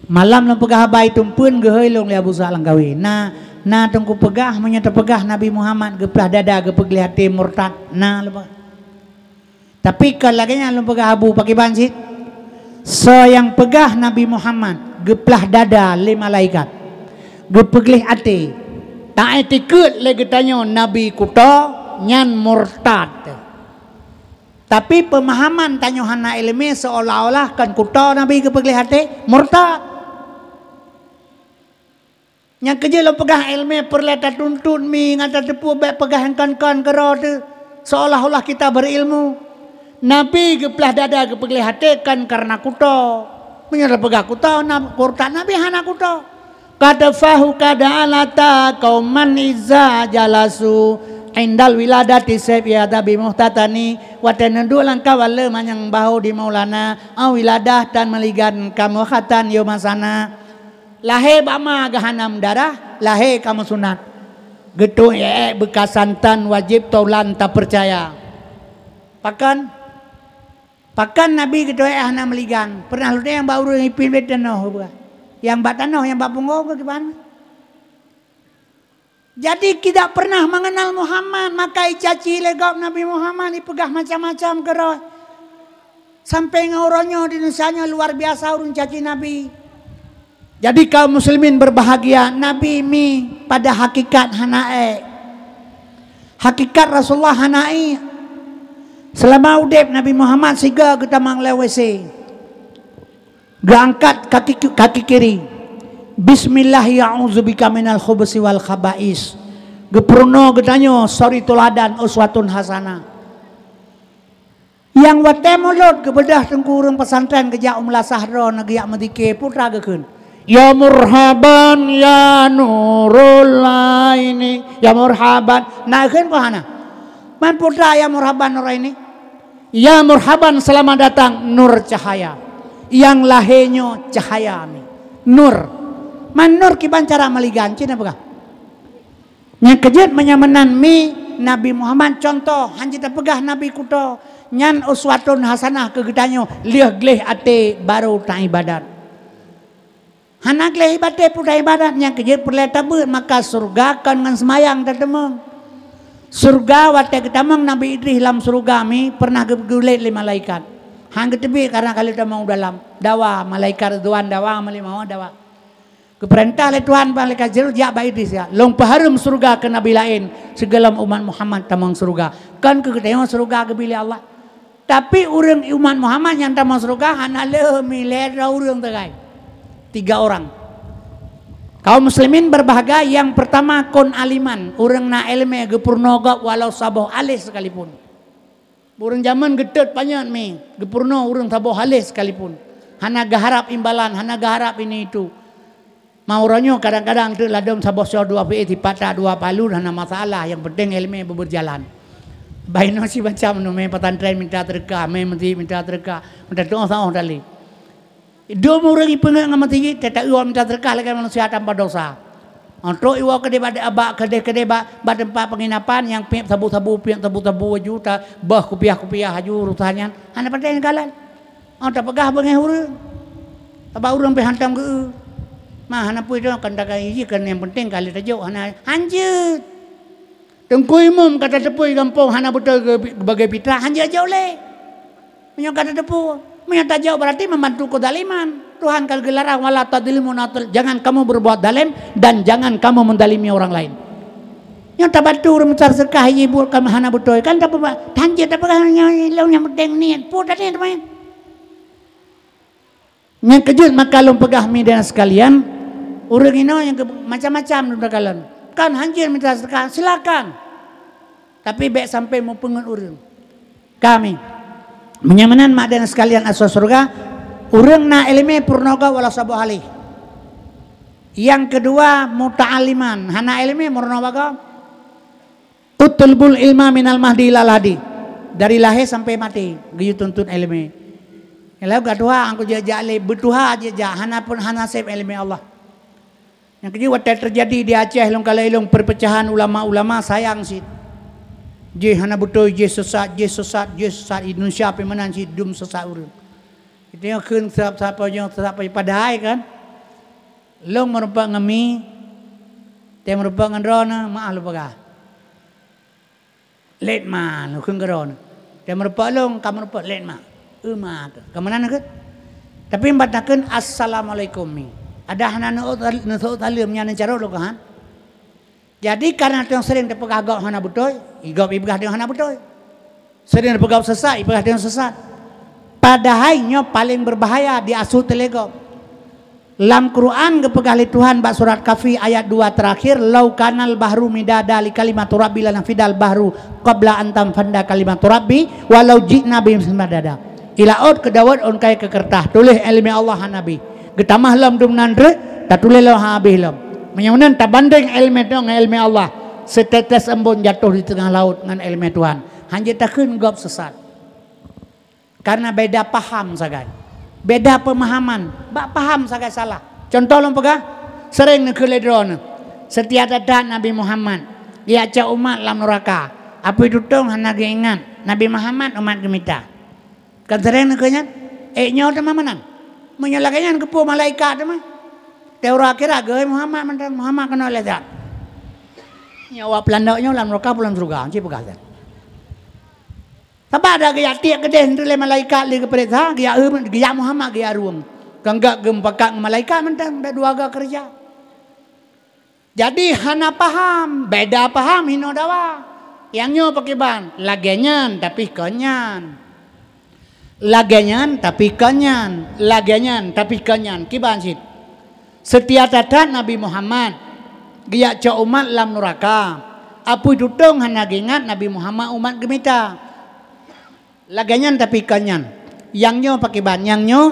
Malam lôn peugah haba i Tumpeuen, geuhôi lôn lé Abu Ishaq Langkawi. Na, na Teungku peugah, meunyoe tapeugah Nabi Muhammad geuplah dada, geupeugleh até, murtad. Na lôn peugah. Tapi kon lagée nyan lôn peugah Abu, pakriban cit? Soe nyang peugah Nabi Muhammad geuplah dada lé malaikat, geupeugleh até, taiktikeuet lé geutanyoe Nabi kuto, nyan murtad. Tapi peumahaman tanyoe hana iéleumé, seolah-olah kon kuto Nabi geupeugleh até, murtad. Nyang keujeuet lôn peugah, iéleumé peureulée tatuntut mi ngon tateupeue, bék peugah nyang kon-kon keudroe teuh, seolah-olah kita berilmu. Nabi geuplah dada, geupeugleh até kon kareuna kuto. Meunyoe tapeugah kuto, na-, murtad, Nabi hana kuto. Kadafahu kada alata kauman iza jalasu indal wiladati sayyid adabi muhtatani, watée neuduek lam kawan le manyang bahu di Maulana, au wiladah tan meuligan kamoe khatan yoma sana. Lahé bak ma geuhanam darah, lahé kamoe sunat. Geutuek ék beukasantan wajéb taulan tapeucaya. Pakon? Pakon Nabi geutuek hana meuligan? Peureunah lôn nyang bak ureuëng ipin bak tanoh geupeugah. Nyang bak tanoh, nyang bak pungo geuh kiban. Jadi tidak pernah mengenal Muhammad, maka icaci lé gob Nabi Muhammad, ipeugah macam-macam keudroe. Sampai ngon uroe nyoe di Indonesia nyoe luar biasa ureuëng caci Nabi. Jadi kaum muslimin berbahagia, Nabi mi pada hakikat hana ék. Hakikat Rasulullah hana ék. Seulama udeb Nabi Muhammad sigoe geutamong lé W C. Geuangkat kaki, kaki kiri. Bismillah, a'udzubika minal khubusi wal khaba'is. Geupeurunoe geutanyoe suri teuladan uswatun hasanah. Nyang watée mulod geubeudôh teungku ureuëng pesantren geujak u meulasah droe na geujak meuzikir, putra geukheun, "Ya murhaban ya nurul aini, ya murhaban." Na kheun peue hana? Man putra ya murhaban nur aini? Ya murhaban, selamat datang nur cahaya. Nyang lahé nyoe cahaya ni. Nur. Man nur kiban cara meuligan, cit na peugah. Nyang keujeuet meunyoe meunan mi Nabi Muhammad contoh, han jeuet tapeugah Nabi kuto. Nyan uswatun hasanah keu geutanyoe, lheueh gleh até barô taibadat. Hana gleh até pun taibadat, nyang keujeuet peureulée tabeuet, maka syeuruga kon ngon seumayang tateumeung. Syeuruga watée geutamong Nabi Idris lam syeuruga mi pernah geu-, geugulét lé malaikat. Han geuteubiet karna ka lheueh tamong u dalam. Dawa, malaikat Ridwan dawa, malaikat Maut dawa. Geupeurintah lé Tuhan malaikat Jibril, "Jak bak Idris, ya. Lôn peuhareuem syeuruga keu nabi laén, sigohlom umat Muhammad tamong syeuruga. Kon keu geutanyoe syeuruga geubi lé Allah." Tapi ureuëng umat Muhammad nyang tamong syeuruga hana le mi, lhée droe ureuëng sagai. Tiga orang. Kaum muslimin berbahagia, yang pertama kon aliman, ureuëng na iéleumé geupeurunoe gob walau saboh aléh sekalipun. Ureuëng jamén geutot panyöt mi, geupeurunoe ureuëng saboh aléh sekalipun. Hana geuharab imbalan, hana geuharab ini itu. Ma uroe nyoe kadang-kadang teuk ladom saboh soe dua piéh, sipatak dua palu, hana masalah, nyang penting iéleumé beubeurjalan. Bah inoe si macam nyoe, mé pesantren minta seudeukah, mé meuseujid minta seudeukah, minta tuoh saoh tali. Dum ureuëng ipeungeut ngon meuseujid, teuta iwoe minta seudeukah lagée manusia tanpa dosa. Trok iwoe keudeh bak, bak keudeh-keudeh bak, bak teumpat penginapan nyang piep sabu-sabu, piep sabu-sabu laju, ta-, bah kupiah-kupiah laju urusan nyan. Hana patéh neukalon. Oh, tapeugah beungéh ureuëng. Sabab ureuëng pih hantom geu-eu. Ma hana peue tu, kan takai jih, kan nyang penting kali tajok, hana hanjeuet. Teungku Imum ka tateupeue gampông hana beutôi ge-, geubagi pitrah, hanjeuet jok lé. Meunyoe ka tateupeue, meunyoe tajok berarti membantu kezaliman. Tuhan ka geularang, "Wala tadzlimu, jangan kamu berbuat zalim dan jangan kamu menzalimi orang lain." Nyoe tabantu ureuëng meusadeukah, ibu ka hana beutôi, kan tapeuba-, hanjeuet tapeugah nyoe lôn nyang penting niet, peue taniet teuma. Nyang keujeuet maka lôn peugah mi dan sekalian, ureuëng inoe nyang keu-, macam-macam lôn takalon. Kan hanjeuet minta seudeukah, silakan. Tapi bék sampai meupeungeut ureuëng. Kami. Meunyoe meunan mak dan sekalian asoe syeuruga, ureuëng na iéleumé peurunoe gob walau saboh aléh. Nyang keudua, muta'alliman, hana iéleumé meurunoe gob. "Utlubul ilma minal mahdi ilal lahdi." Dari lahé sampai maté, geuyue tuntut iéleumé. Lalu ka tuha, angku jak-jak lé, beutuha jak-jak, hana pun, hana sép iéleumé Allah. Nyang keujeuet watée teujadi di Aceh, lôn kalon ilôn perpecahan ulama-ulama, sayang cit. Jih hana beutôi, jih sesat, jih sesat, jih sesat. Indonesia pih meunan cit, dum sesat ureuëng. Itu nyang kheun sesat-sesat, padahai kan. Lôn meurumpok ngon mi, teuh meurumpok ngon droeneuh, maaf lôn peugah. Lét ma, lôn kheun keu droeneuh. Teuh meurumpok lôn, ka meurumpok lét ma. Eu ma keuh. Ka meunan keuh. Tapi ban takheun, "Assalamualaikum," mi. Adak hana neuôt, neuseuôt saleuem nyan neucarông lôn keuhan. Jadi, kareuna tanyoe sering teupeugah gob hana beutôi, gob ipeugah tanyoe hana beutôi. Sering teupeugah sesat, ipeugah tanyoe sesat. Padahai nyoe paleng beubahaya di asu teuh lé gob. Lam Quran geupeugah lé Tuhan bak surat Kahfi ayat dua terakhir, "Lau kanal bahru midada li kalimati rabbi lanafidal bahru qabla an tanfadda kalimatu rabbi walau ji'na bimithlihi madada." I laôt keu daweuet ôn kayée keu keureutah, tuléh iéleumé Allah hana bri. Geutamah lom dum nan treuk, tatuléh lom hana habéh lom. Meunyoe meunan tabandeng iéleumé tanyoe ngon iéleumé Allah, seuteutes embôn jatoh di teungoh laôt ngon iéleumé Tuhan. Hanjeuet takheun gob sesat. Kareuna beda paham sagai. Beda peumahaman, bak paham sagai salah. Cuntoh lôn peugah, sering neukheun lé droeneuh, seutia that-that Nabi Muhammad, geujak cok umat lam nuraka. Apui tutong hana geuingat, Nabi Muhammad umat geumita. Kan sering neukheun nyan? Ék nyoe teuma meunan. Meunyoe lagée nyan keupeue malaikat teuma? Teuh uroe akhirat geuhôi Muhammad mantong, Muhammad keunoe lé that. Nyoe awak peulandok nyoe lam nuraka peue lam syeuruga, ci peugah that. Sabab dak geujak tiek keudeh lé malaikat lé geupeuriksa, geujak eu, geujak Muhammad geujak rueng. Kan gak geumupakat ngon malaikat mantong, dak dua ga keureuja. Jadi hana paham, beda paham hinoe dawa. Nyang nyoe pakriban, lagée nyan tapi kon nyan. Lagée nyan tapi kon nyan, lagée nyan tapi kon nyan. Kiban cit. Seutia that-that Nabi Muhammad, geujak cok umat lam nuraka. Apui tutong hana geuingat Nabi Muhammad umat geumita. Lagée nyan tapi kon nyan. Nyang nyoe pakriban, nyang nyoe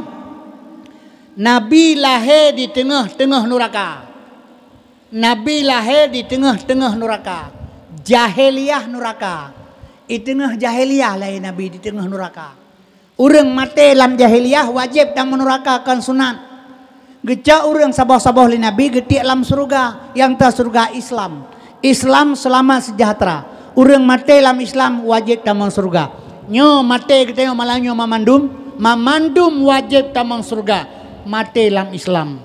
Nabi lahé di teungoh-teungoh nuraka. Nabi lahé di teungoh-teungoh nuraka. Jahiliyah nuraka. Di teungoh jahiliyah lahé Nabi di teungoh nuraka. Ureuëng maté lam jahiliyah wajéb tamong nuraka, kon sunat. Geucok ureuëng saboh-saboh lé Nabi geutiek lam syeuruga, nyang teuh syeuruga Islam. Islam seulamat seujahteura. Ureuëng maté lam Islam wajéb tamong syeuruga. Nyoe maté geutanyoe malam nyoe mamandum, mamandum wajéb tamong syeuruga, maté lam Islam.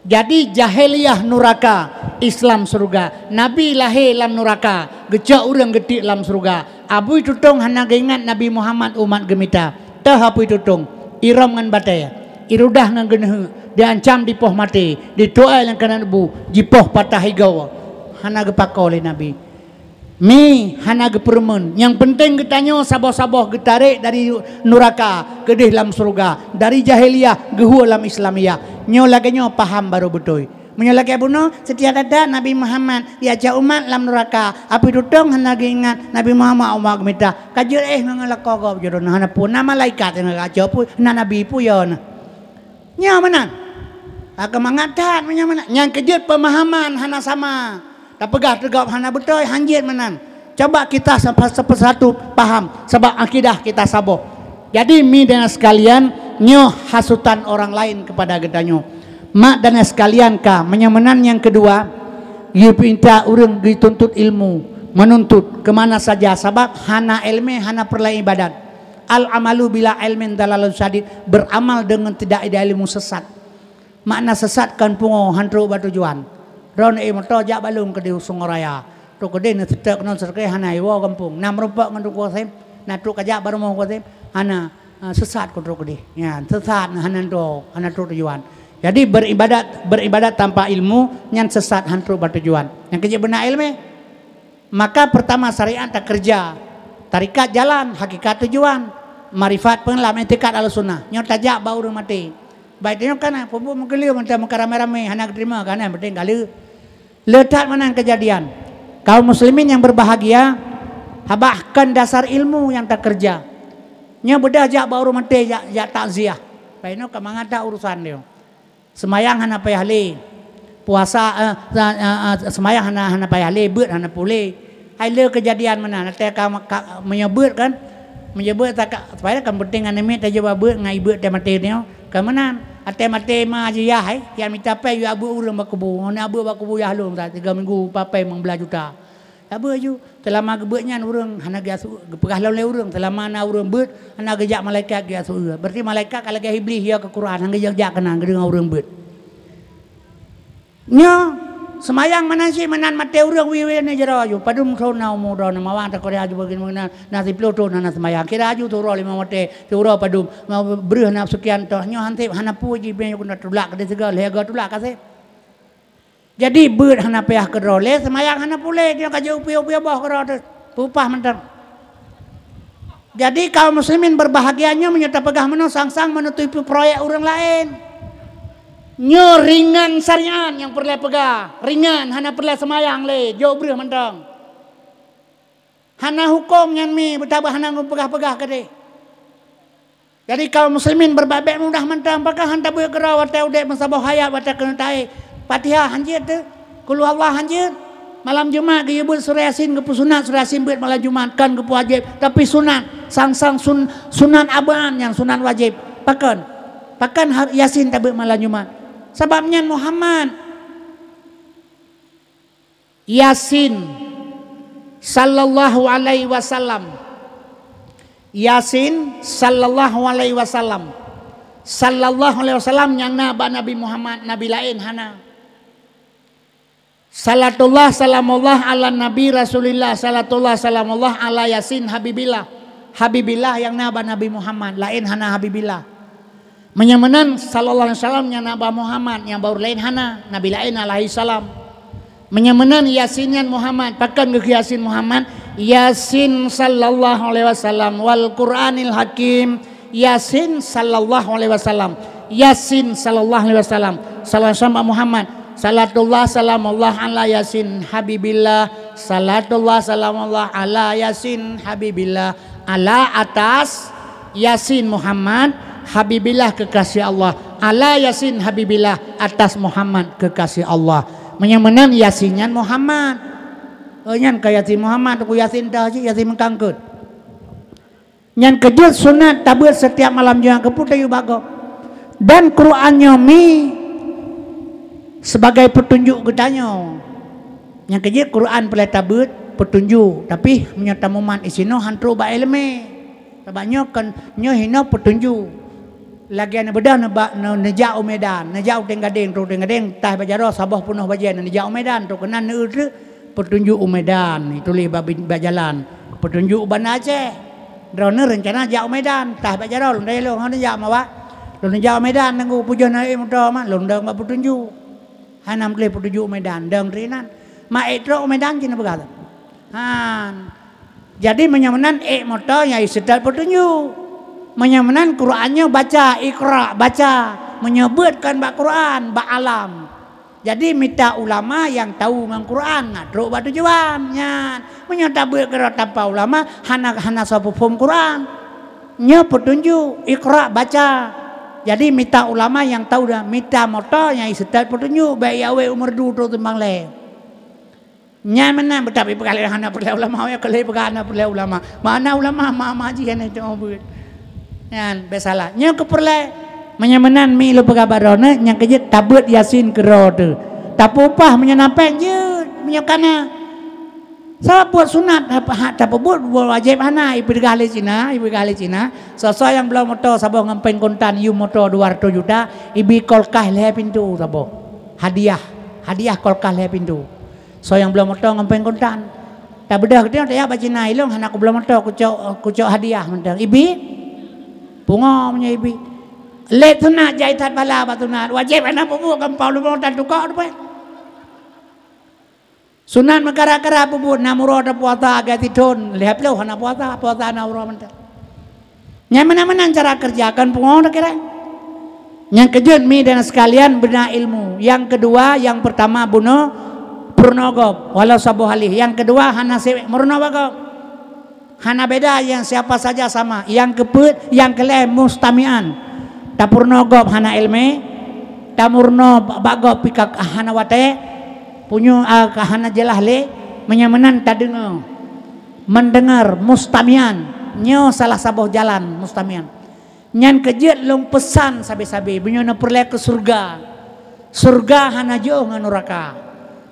Jadi jahiliyah nuraka, Islam syeuruga. Nabi lahé lam nuraka, geucok ureuëng geutiek lam syeuruga. Apui tutong hana geuingat Nabi Muhammad umat geumita. Teuh apui tutong, irôm ngon batée, irudah ngon geuneuheuk, diancam dipoh maté, dituai lam keunan bu, jipoh patah igoe. Hana geupako lé Nabi. Mi hana geupeureumeun. Nyang peunteng geutanyoe saboh-saboh geutarek dari nuraka keudeh lam syeuruga, dari jahiliyah geuhue lam Islamiyah. Nyoe lagée nyoe paham barô beutôi. Meunyoe lagée bunoe, seutia that-that Nabi Muhammad, ya cok umat lam nuraka, apui tutong hana geuingat Nabi Muhammad umat geumita. Ka jeuet éh ngon lakoe gob jeuet na hana peue, na malaikat nyang geucok peue, na nabi peue yo na. Nyoe meunan. Ka mangat that meunyoe meunan. Nyang keujeuet peumahaman hana sama. Tapeugah teugob hana beutôi, hanjeuet meunan. Coba kita sapa-, sapa-, satu paham, sabab akidah kita saboh. Jadi, mi dan sekalian, nyoe hasutan orang lain kepada geutanyoe. Mak dan sekalian ka, meunyoe meunan nyang keudua, geupinta ureuëng geutuntut ilmu, menuntut ke mana saja, sabab hana ilmu, hana peureulée ibadat. Al-amalu bila ilmin dalalun syadid, beramal dengan tidak ada ilmu sesat. Makna sesat kon pungo han trok bak tujuan. Droeneuh moto jak balum keudeh u Sungai Raya. Trok keudeh neuseutek keunoe seutek hana iwoe gampông. Na meurumpok ngon Teungku Kasim, na trok kajak bak rumoh Teungku Kasim, hana, ah, sesat kon trok keudeh. Nyan, sesat hana trok, hana trok tujuan. Jadi beribadat, beribadat tanpa ilmu nyan sesat han trok bak tujuan. Nyang keujeuet beuna ilmu. Maka pertama syariat takeureuja, tarekat jalan, hakikat tujuan, marifat peungelam, iktikad Ahlussunnah. Nyoe tajak bak ureuëng maté. Baik tanyoe kana, peue meukeuleu mantong meuka ramé-ramé, hana geuterima kana, penting ka lheueh. Le that meunan keujadian. Kaum muslimin yang berbahagia, haba kon dasar ilmu nyang takeureuja. Nyoe beudah jak bak ureuëng maté, jak, jak takziah. Baik nyoe ka mangat that urusan nyoe. Seumayang hana payah lé. Puasa, eh, eh, eh, eh, seumayang hana, hana payah lé, beuet hana puléh. Hai le keujadian meunan, até ka, ka, meunyoe beuet kan, meunyoe beuet ta ka, supaya kan penting aneuk miet tajak bak beuet ngon ibeuet teuh maté nyoe. Ka meunan, até maté ma jiyah hai, nyang mita pèng yue beuet ureuëng bak kubu, ngon beuet bak kubu yah lôn ta tiga minggu, empat pèng limong belas juta. Ka beuet ju, seulama geubeuet nyan ureuëng hana geuyue su-, geupeugah lom lé ureuëng, seulama na ureuëng beuet, hana geujak malaikat geuyue su-, berarti malaikat ka lagée Iblih ya keu Quran, hana geujak-jak keunan geudeungoe ureuëng beuet. Nyoe, seumayang meunan cit meunan maté ureuëng wie-wie ni jaroe ju, padum thon na umu droeneuh mawang takoria ju bagi meunan, na siplôh thon hana seumayang, kira ju siuroe limong watée, siuroe padum, breuh na seukian toh, nyoe han sép hana peue ji bèe nyoe keuneuk tulak keudeh sigoe, lhée goe tulak ka sép. Jadi beuet hana payah keudroe lé, seumayang hana puléh, nyoe ka jiupiôh-upiôh boh keudroe teuh, peupah mantong. Jadi kaum muslimin berbahagia nyoe meunyoe tapeugah meunoe sang-sang menutupi proyek ureuëng laén. Nyoe ringan syariat nyang peureulée peugah, ringan hana peureulée seumayang lé, jok breuh mantong. Hana huköm nyan mi, beutabeue hana geupeugah-peugah keudeh. Jadi kaum muslimin beubak bék mudah mantong, pakon han tabeuet keudroe watée udeb meusaboh hayat watée keuneuk taék. Fatihah hanjeuet teuh, Qul Huwallah hanjeuet. Malam Jumat geuyue beuet surah Yasin, geupeusunat surah Yasin beuet malam Jumat, kon geupeuwajéb, tapi sunat, sang-sang sun-, sunat abad nyang sunat wajéb. Pakon? Pakon har-, Yasin tabeuet malam Jumat? Sabab nyan Muhammad. Yasin sallallahu alaihi wasallam. Yasin sallallahu alaihi wasallam. Sallallahu alaihi wasallam nyang na bak Nabi Muhammad, nabi laén hana. Salatullah salamullah ala Nabi Rasulillah, salatullah salamullah ala Yasin Habibillah. Habibillah nyang na bak Nabi Muhammad, laén hana Habibillah. Meunyoe meunan, sallallahu alaihi wasallam nyang na bak Muhammad, nyang baru laén hana, nabi laén alaihi salam. Meunyoe meunan, Yasin nyan Muhammad, pakon geukheun Yasin Muhammad? Yasin sallallahu alaihi wasallam wal Qur'anil Hakim. Yasin sallallahu alaihi wasallam. Yasin sallallahu alaihi wasallam. Sallallahu alaihi wasallam bak Muhammad. Salatullah salamullah ala Yasin Habibillah. Salatullah salamullah ala Yasin Habibillah. Ala atas Yasin Muhammad, Habibillah kekasih Allah. Ala Yasin Habibillah, atas Muhammad kekasih Allah. Meunyoe meunan Yasin nyan Muhammad. Oh, nyan ka Yasin Muhammad, Teungku Yasin dah cit, Yasin meukangkeut. Nyan keujeuet sunat tabeuet setiap malam Jumat keupeue tayue bak gob. Dan Quran nyoe mi sebagai peutunjuk geutanyoe. Nyang keujeuet Quran peureulée tabeuet peutunjuk, tapi meunyoe tamumat disinoe han trok bak iéleumé. Sabab nyoe kon, nyoe hinoe peutunjuk. Lagée neubeudôh neuba-, neu-, neujak u Medan, neujak u Teueng Gadeng, trok u Teueng Gadeng, taih bak jaroe saboh peunoh bajée, neujak u Medan, trok keunan neueu treuk, peutunjuk u Medan, ituléh bak bin-, bak jalan, peutunjuk u Banda Aceh. Droeneuh reuncana jak u Medan, taih bak jaroe, lôn dayah lôn, hana jak mawak. Lôn jak u Medan, teungku, pujoh na ék moto ma, lôn dong bak peutunjuk. Hana meutuléh peutunjuk u Medan, dong teuh inan. Ma ék trok u Medan cit neupeugah lom. Han. Jadi, meunyoe meunan ék moto nyang iseutôt peutunjuk. Meunyoe meunan Quran nyoe baca, Iqra, baca. Meunyoe beuet kon bak Quran, bak alam. Jadi, mita ulama nyang tahu ngon Quran, na trok bak tujuan nyan. Meunyoe tabeuet keudroe tanpa ulama, hana, hana soe peuphom Quran. Nyoe peutunjuk, Iqra, baca. Jadi, mita ulama nyang tahu dah, mita moto nyang iseutôt peutunjuk, bék ya wéh u Meureudu trok timbang lé. Nyan meunan, beutapi peugah lé hana peureulée ulama, ya keu lé peugah hana peureulée ulama. Mana ulama, ma-ma jih hana cok beuet. Nyan, bék salah. Nyoe keu peureulée. Meunyoe meunan, mi lôn peugah bak droeneuh, nyang keujeuet tabeuet Yasin keudroe teuh. Tapeuupah meunyoe na péng jeuet, meunyoe ka na. Sabab buet sunat, ha, ha, tapeubuet, buet wajéb hana, ipeugah lé Cina, ipeugah lé Cina. Soe-soe nyang bloe moto saboh ngon péng kontan, yum moto dua ratus juta, ibi kulkas lhée pintoe saboh. Hadiah, hadiah kulkas lhée pintoe. Soe nyang bloe moto ngon péng kontan. Tabeudôh geutanyoe tajak bak Cina, ilong hana kubloe moto, kucok, kucok hadiah mantong. Ibi? Pungo meunyoe ibi. Lé sunat jai that bala bak sunat. Wajéb hana peubuet gampông lubong tan tukok tu peh. Sunat meukara-kara peubuet, na muroe tapuasa agak tithon, lhée ploh hana puasa, puasa na uroe mantong. Nyan meunan-meunan cara kerja, kon pungo takira. Nyang keujeuet mi dan sekalian beuna ilmu. Yang kedua, yang pertama bunoe peurunoe gob, walau saboh halih. Yang kedua hana sewek meurunoe bak gob. Hana beda, yang siapa saja sama. Yang keupeuet, yang keulhée mustami'an. Tapeurunoe gob hana iéleumé, tameurunoe bak gob pih ka hana watée, punyueng, a, ka hana jeulaih lé, meunyoe meunan tadeungoe. Mendengar, mustami'an, nyoe salah saboh jalan mustami'an. Nyan keujeuet lôn peusan sabe-sabe, meunyoe neupeureulée keu syeuruga. Syeuruga hana jiôh ngon nuraka.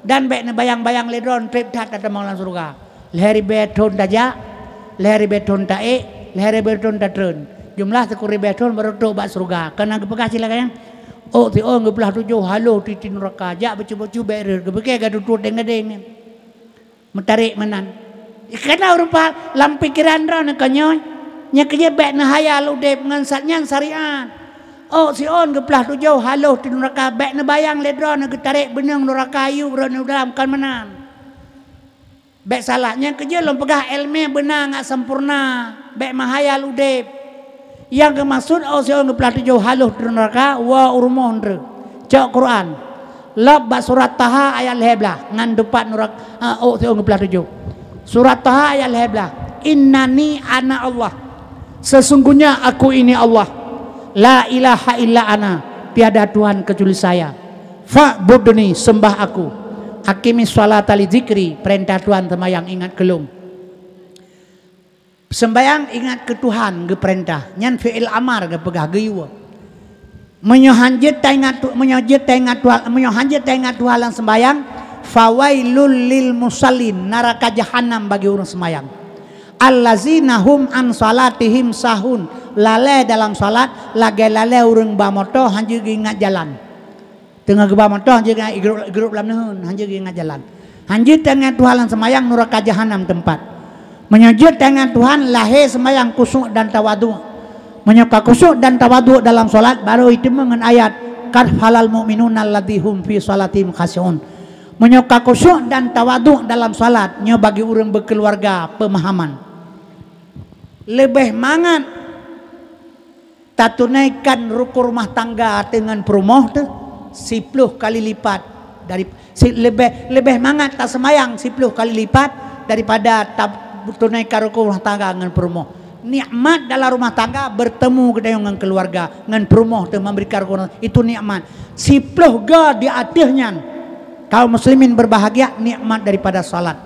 Dan bék neubayang-bayang lé droe treb that tatamong lam syeuruga. Lhée ribée thon tajak, lhée ribée thon taék, lhée ribée thon tatreun. Jumlah sikureueng ribée thon barô trok bak syeuruga. Kana geupeugah cit lagée nyan, ôk siôn geuplah tujoh haloh tiep-tiep nuraka, jak beucue-beucue bék rhot, geupike gata tutoe deng-gadeng nyan. Meutarek meunan. Kana rupa lam pikeran droe neuh ka nyoe, nyang keujeuet bék neuhayal udeb ngon sat nyan syariat. Ôk siôn geuplah tujoh haloh tiep nuraka, bék neubayang lé droe neuh geutarek beuneueng nuraka yub rot u dalam, kon meunan. Bék salah, nyang keujeuet lôn peugah iéleumé beuna ngat sampoereuna, bék meuhayal udeb. Nyang geumaksud ôk siôn geuplah tujoh haloh tiep nuraka, woe u rumoh treuk. Cok Quran. Lop bak surat Taha ayat lhée blaih, ngon dupat nuraka, eh, ôk siôn geuplah tujoh. Surat Taha ayat lhée blaih. Innani ana Allah. Sesungguhnya aku ini Allah. La ilaha illa ana. Tiada Tuhan kecuali saya. Fa'budni, sembah aku. Aqimis sholata li dzikri, peurintah Tuhan seumayang ingat keu lôn. Seumayang ingat keu Tuhan geupeurintah, nyan fi'il amar geupeugah geuyue. Meunyoe han jeuet taingat Tu-, meunyoe jeuet taingat Tuhan, meunyoe han jeuet taingat Tuhan lam seumayang, fawailul lil musallin, naraka jahanam bagi ureuëng seumayang. Allazina hum an shalatihim sahun, lalée dalam salat lagée lalée ureuëng ba moto han jeuet geuingat jalan. Teungoh geuba moto han jeuet geuingat, geurup, geurup lam neuheun, han jeuet geuingat jalan. Han jeuet taingat Tuhan lam seumayang, nuraka jahanam teumpat. Meunyoe jeuet taingat Tuhan, lahé seumayang khusyuk dan tawadhu. Meunyoe ka khusyuk dan tawadhu dalam salat, barô jiteumeung ngon ayat, "Qad aflahal mu'minuna alladzina hum fi shalatihim khasyi'un." Meunyoe ka khusyuk dan tawadhu dalam salat, nyoe bagi ureuëng beukeuluwarga peumahaman. Leubeh mangat tatunaikan rukun rumah tangga teuh ngon peurumoh teuh siploh kali lipat dari, si-, leubeh, leubeh mangat taseumayang siploh kali lipat daripada tatunaikan rukun rumah tangga ngon peurumoh. Nikmat dalam rumah tangga, bertemu geutanyoe ngon keuluwarga, ngon peurumoh teuh memberikan rukun, itu nikmat. Siploh go di ateueh nyan, kaum muslimin berbahagia, nikmat daripada salat.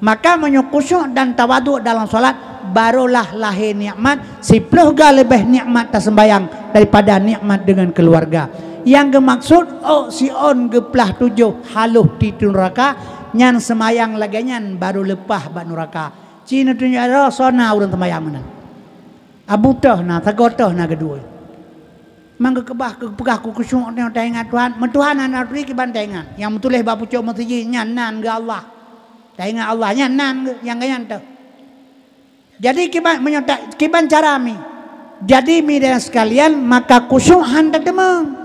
Maka meunyoe khusyuk dan tawadhu dalam salat, barolah lahé nikmat, siploh go leubeh nikmat taseumbayang daripada nikmat deungon keuluwarga. Nyang geumaksud, ôk siôn geuplah tujoh haloh tiep nuraka, nyan seumayang lagée nyan barô leupah bak nuraka. Ci neutunjuk droe soe na ureuëng seumayang meunan. Abu toh na, sagoe toh na keudua. Mang geukeubah, geupeugah keu khusyuk nyoe taingat Tuhan. Meutuhan hana turi kiban taingat. Nyang meutuléh bak pucok meuseujid nyan nan geu Allah. Taingat Allah nyan nan geu, nyang geuh nyan toh. Jadi kiban, meunyoe ta-, kiban cara mi. Jadi mi dan sekalian, maka khusyuk han tateumeung.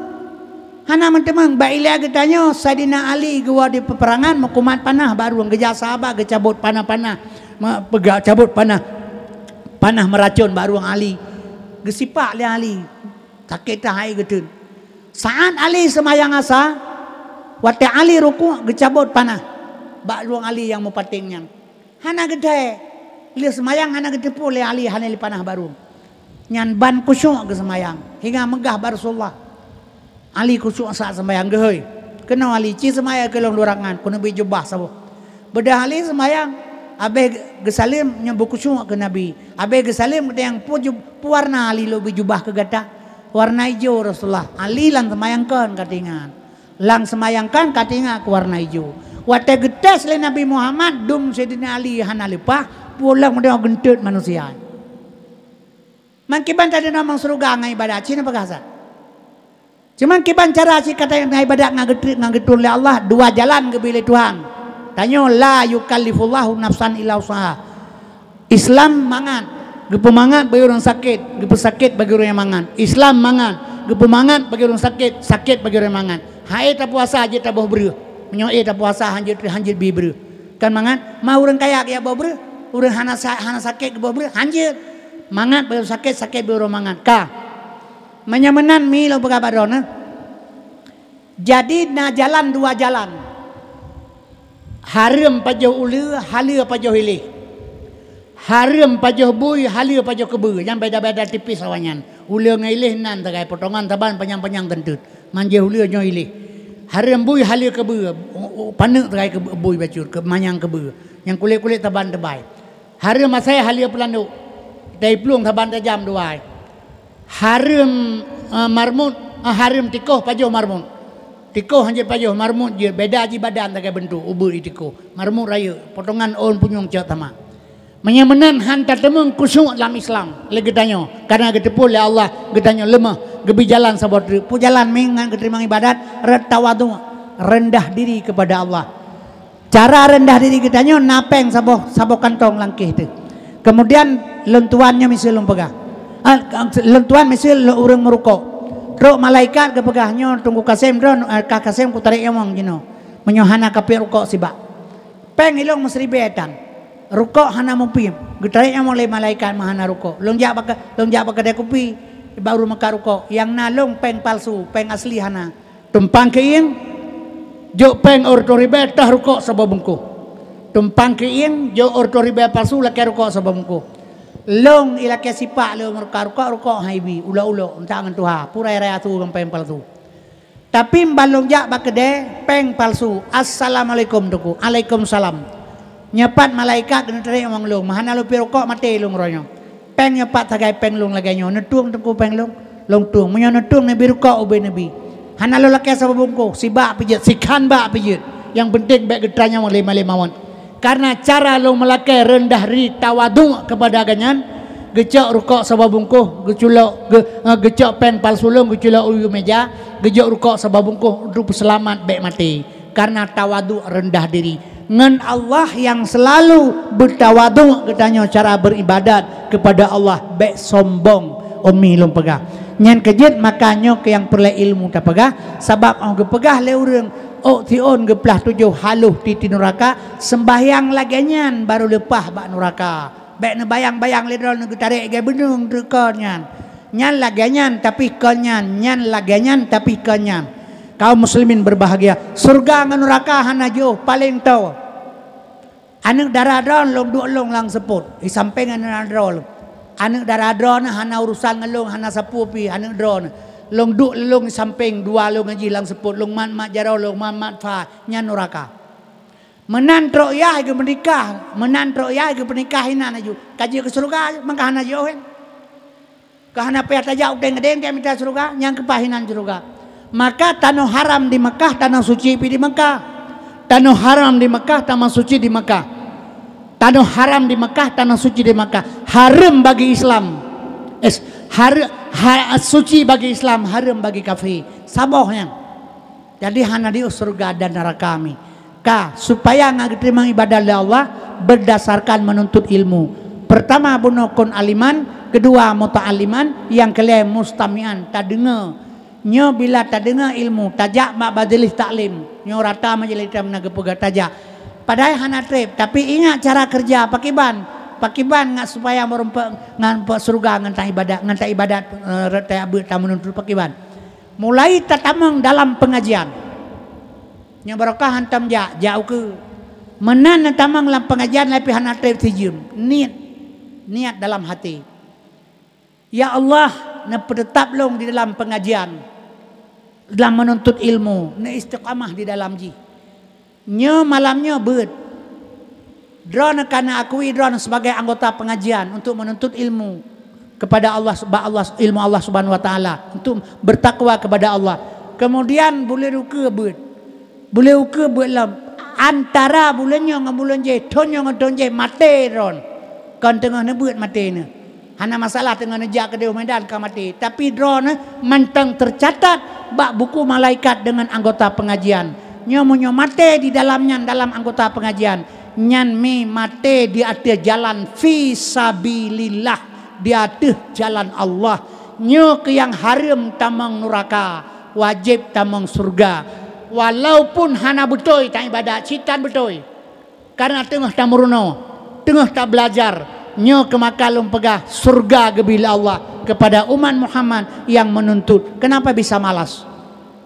Hana meuteumeung, bak ilée geutanyoe, Saidina Ali geuwoe di peuperangan, meukumat panah bak rueng, geujak sahabat geucabot panah-panah, me-, peuga-, cabot panah, panah meuracon bak rueng Ali. Geusipak lé Ali, sakét that hai geuteun. Saat Ali seumayang asa, watée Ali rukuk, geucabot panah bak rueng Ali nyang meupaténg nyan. Hana geuthée, lheueh seumayang hana geuteupeue lé Ali hana lé panah bak rueng. Nyan ban khusyuk geuseumayang, hingga meugah bak Rasulullah. Ali khusyuk saat seumayang, geuhôi. Keunoe Ali, "Ci seumayang keu lôn dua rakaat, keuneubri jubah saboh." Beudôh Ali seumayang, abéh geusaleuem nyoe beukhusyuk keu Nabi. Abéh geusaleuem geutanyong, "Peue ju-, peue warna Ali lôn bri jubah keu gata?" "Warna ijo, Rasulullah." Ali lam seumayang kon ka teuingat. Lam seumayang kan ka teuingat keu warna ijo. Watée geutés lé Nabi Muhammad, dum Saidina Ali hana leupah, pulang meudoe geunteut manusia. Mangkiban tadi namong syeuruga ngon ibadat, cina peugah sa. Cuman kiban cara cit ka tanyoe ibadat ngon geutreuk ngon geutreun lé Allah, dua jalan geubri lé Tuhan. Tanyoe, "La yukallifullahu nafsan illa wus'aha." Islam mangat, geupeumangat bagi ureuëng sakét, geupeusakét bagi ureuëng nyang mangat. Islam mangat, geupeumangat bagi ureuëng sakét, sakét bagi ureuëng mangat. Han ék tapuasa jeuet taboh breueh. Meunyoe ék tapuasa han jeuet, han jeuet bi breueh. Kan mangat, ma ureuëng kaya geujak boh breueh, ureuëng hana sa-, hana sakét geuboh breueh, han jeuet. Mangat bagi ureuëng sakét, sakét bagi ureuëng mangat. Ka. Meunyoe meunan mi lôn peugah bak droeneuh. Jadi na jalan dua jalan. Hareuem pajoh uleue, haleue pajoh iléh. Hareuem pajoh bui, haleue pajoh keubeue. Nyan beda-beda tipis awaknyan. Uleue ngon iléh nan sagai, potongan saban panyang-panyang teunteut. Manjeuh uleue nyoe iléh. Hareuem bui, haleue keubeue. U-, u-, paneuk sagai keubeue, bui bacut, keu-, manyang keubeue. Nyang kulét-kulét saban teubai. Hareuem asée, haleue peulandok. Dai plueng saban tajam dua. Hareuem, eh, marmut, eh, hareuem tikoh pajoh marmut. Tikoh han jeuet pajoh, marmut jeuet, beda jih badan sagai beuntuk, ubeut di tikoh. Marmut rayeuk, potongan ôn punyueng cok sama. Meunyoe meunan han tateumeung khusyuk lam Islam, lé geutanyoe, karena geuteupeue lé Allah, geutanyoe leumoh, geubri jalan saboh treuk. Peue jalan mi ngon geuteurimong ibadat, ret-, tawadhu, rendah diri kepada Allah. Cara rendah diri geutanyoe na péng saboh, saboh kantong lam kéh teuh. Kemudian lôn tuan nyoe miseue lôn peugah. Ah, lôn tuan miseue lôn ureuëng meurukok. Trok malaikat geupeugah, "Nyoe Teungku Kasem droe, eh, Kah Kasem kutarek nyawöng jinoe. Meunyoe hana kapiep rukok sibak." Péng ilôn meusiribée tan. Rukok hana muphom. Geutarek nyawöng lé malaikat meuhana rukok. Lôn jak bak, lôn jak bak keudè kupi, baru meukat rukok. Nyang na lôn péng palsu, péng asli hana. Tumpang keuieng, jok péng reutôh ribée tah rukok saboh bungkôh. Tumpang keuieng, jok reutôh ribée palsu lakée rukok saboh bungkôh. Lôn ilakée sipak lôn meurukok, rukok-rukok hai bi, ulok-ulok, entak ngon tuha, pue raya-raya su ngon péng palsu. Tapi ban lôn jak bak keudè, péng palsu. "Assalamualaikum, Teungku." "Alaikumsalam." Nyoe pat malaikat keuneuk tarek nyawöng lôn, meuhana lôn piep rukok maté lôn uroe nyoe. Péng nyoe pat sagai péng lôn lagée nyoe, neutueng Teungku péng lôn? Lôn tueng. Meunyoe neutueng, neubi rukok ubé neubi. Hana lôn lakée saboh bungkôh, sibak pih jeuet, sikhan bak pih jeuet. Nyang peunteng bék geutarek nyawöng lé malée mawöt. Karena cara lôn meulakée reundah diri tawadhu keupada gobnyan, geucok rukok saboh bungkôh, geuculok, geu-, eh, geucok péng palsu lôn, geuculok u yue meja, geujok rukok saboh bungkôh untuk peuseulamat bék maté. Karena tawadhu reundah diri. Ngon Allah nyang seulalu beutawadhu geutanyoe cara beuribadat keupada Allah, bék sombong, umi lôn peugah. Nyan keuh jeuet maka nyoe keuh nyang peureulée ilmu tapeugah, sabab óh geupeugah lé ureuëng, ôk siôn geuplah tujoh haloh tiep-tiep nuraka, seumbahyang lagée nyan barô leupah bak nuraka. Bék neubayang-bayang lé droeneuh geutarek lagée beuneueng treuk kon nyan. Nyan lagée nyan, tapi kon nyan, nyan lagée nyan, tapi kon nyan. Kaum muslimin berbahagia, syeuruga ngon nuraka hana jiôh, paleng toe. Aneuëk dara droeneuh lôn duek lôn lam seupôt, di sampéng aneuëk dara droeneuh. Aneuëk dara droeneuh hana urusan ngon lôn, hana sapeue pih aneuëk droeneuh. Lôn duek lôn di sampéng, dua lôn ngon jih lam seupôt, lôn mat-mat jaroe, lôn mat-mat fa, nyan nuraka. Meunan trok yah geupeunikah, meunan trok yah geupeunikah inan laju. Ka jeuet keu syeuruga, maka hana jiôh, kan? Ka hana payah tajak u deng-deng, tajak mita syeuruga, nyang keupaih inan syeuruga. Maka tanoh haram di Mekah, tanoh suci pih di Mekah. Tanoh haram di Mekah, tanoh suci di Mekah. Tanoh haram di Mekah, tanoh suci di Mekah. Hareuem bagi Islam. Es, har-, ha-, suci bagi Islam, haram bagi kafir. Saboh nyan. Jadi hana diuh syurga dan neraka mi. Ka, supaya ngat geuteurimong ibadat lé Allah berdasarkan menuntut ilmu. Pertama bunoe kon aliman, kedua muta'alliman, nyang keulhèe mustami'an, tadeungoe. Nyoe bila tadeungoe ilmu, tajak bak majlis taklim. Nyoe rata majlis taklim na geupeugah tajak. Padahai hana treb, tapi ingat cara kerja pakiban. Pakiban ngat supaya meureumpok ngan pok syurga ngan taibadat, ngan taibadat, eh, rot taibadat tamenuntut pakiban. Mulai tatamong dalam pengajian. Nyoe barokah hantom jak, jak ukeue. Meunan na tamong lam pengajian, tapi hana treb sijeuem. Niet, niat dalam hati. Ya Allah, neupeuteutap lôn di dalam pengajian, dalam menuntut ilmu, neuistiqamah di dalam jih. Nyoe malam nyoe beuet. Droeneuh ka neuakui droeneuh sebagai anggota pengajian untuk menuntut ilmu kepada Allah, bak Allah, ilmu Allah Subhanahu Wa Taala, untuk bertakwa kepada Allah. Kemudian buleuen ukeue beuet. Buleuen ukeue beuet lom. Antara buleuen nyoe ngon buleuen jéh, thon nyoe ngon thon jéh, maté droeneuh. Kon teungoh neubeuet maté neuh. Hana masalah teungoh neujak keudeh u Medan ka maté. Tapi droeneuh mantong teucatat bak buku malaikat deungon anggota pengajian. Nyoe meunyoe maté di dalam nyan, dalam anggota pengajian, nyan mi maté di ateueh jalan fi sabilillah, di ateueh jalan Allah. Nyoe keuh nyang hareuem tamong nuraka, wajéb tamong syurga. Walaupun hana beutôi taibadat, cit tan beutôi. Karena teungoh tameurunoe, teungoh tabelajar, nyoe keuh maka lôn peugah syurga geubri lé Allah kepada umat Muhammad nyang menuntut. Kenapa bisa malas?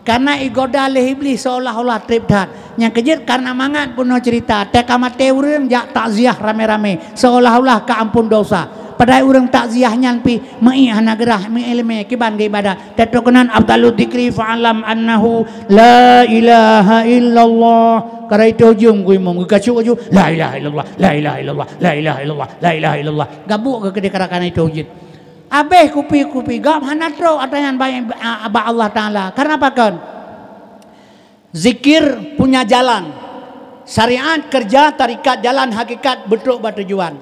Karena igoda lé Iblih seolah-olah treb that. Nyang keujeuet karena mangat bunoe cerita, teuka maté ureuëng jak takziah ramé-ramé, seolah-olah ka ampun dosa. Padahai ureuëng takziah nyan pih meuiek hana geurah, meuiek leumé, kiban geuibadat. Teuteukenan afdalu dzikri fa'lam annahu la ilaha illallah. Kara itu ujung ku imum geukacuk ujung, la ilaha illallah, la ilaha illallah, la ilaha illallah, la ilaha illallah. Gabuk geukeudeh kara-kara itu ujit. Abéh kupi-kupi, gob hana trok ata nyan bak, bak Allah Taala. Karena pakon? Zikir punya jalan. Syariat kerja tarikat jalan hakikat beutôk bak tujuan.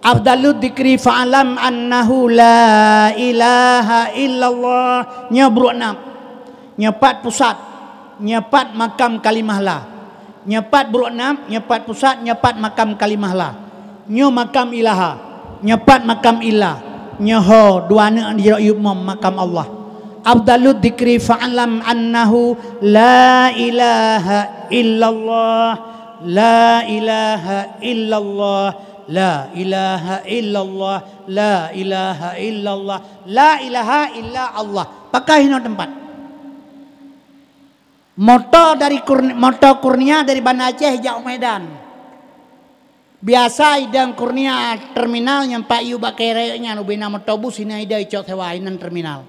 Afdalu dzikri fa'lam annahu la ilaha illallah. Nyoe brok nam. Nyoe pat pusat. Nyoe pat makam kalimah la. Nyoe pat brok nam, nyoe pat pusat, nyoe pat makam kalimah la. Nyoe makam ilaha, nyoe pat makam illah, nyoe ho dua aneuk di jaroe yup mom makam Allah. Afdalu dzikri fa'lam annahu la ilaha illallah, la ilaha illallah, la ilaha illallah, la ilaha illallah, la ilaha illa Allah. Pakon hinoe teumpat. Moto dari Kurn-, moto Kurnia dari Banda Aceh jak u Medan. Biasa idong Kurnia terminal nyang pat yue bak kayèe rayeuk nyan, ubena moto bus hina idong icok sewa, inan terminal.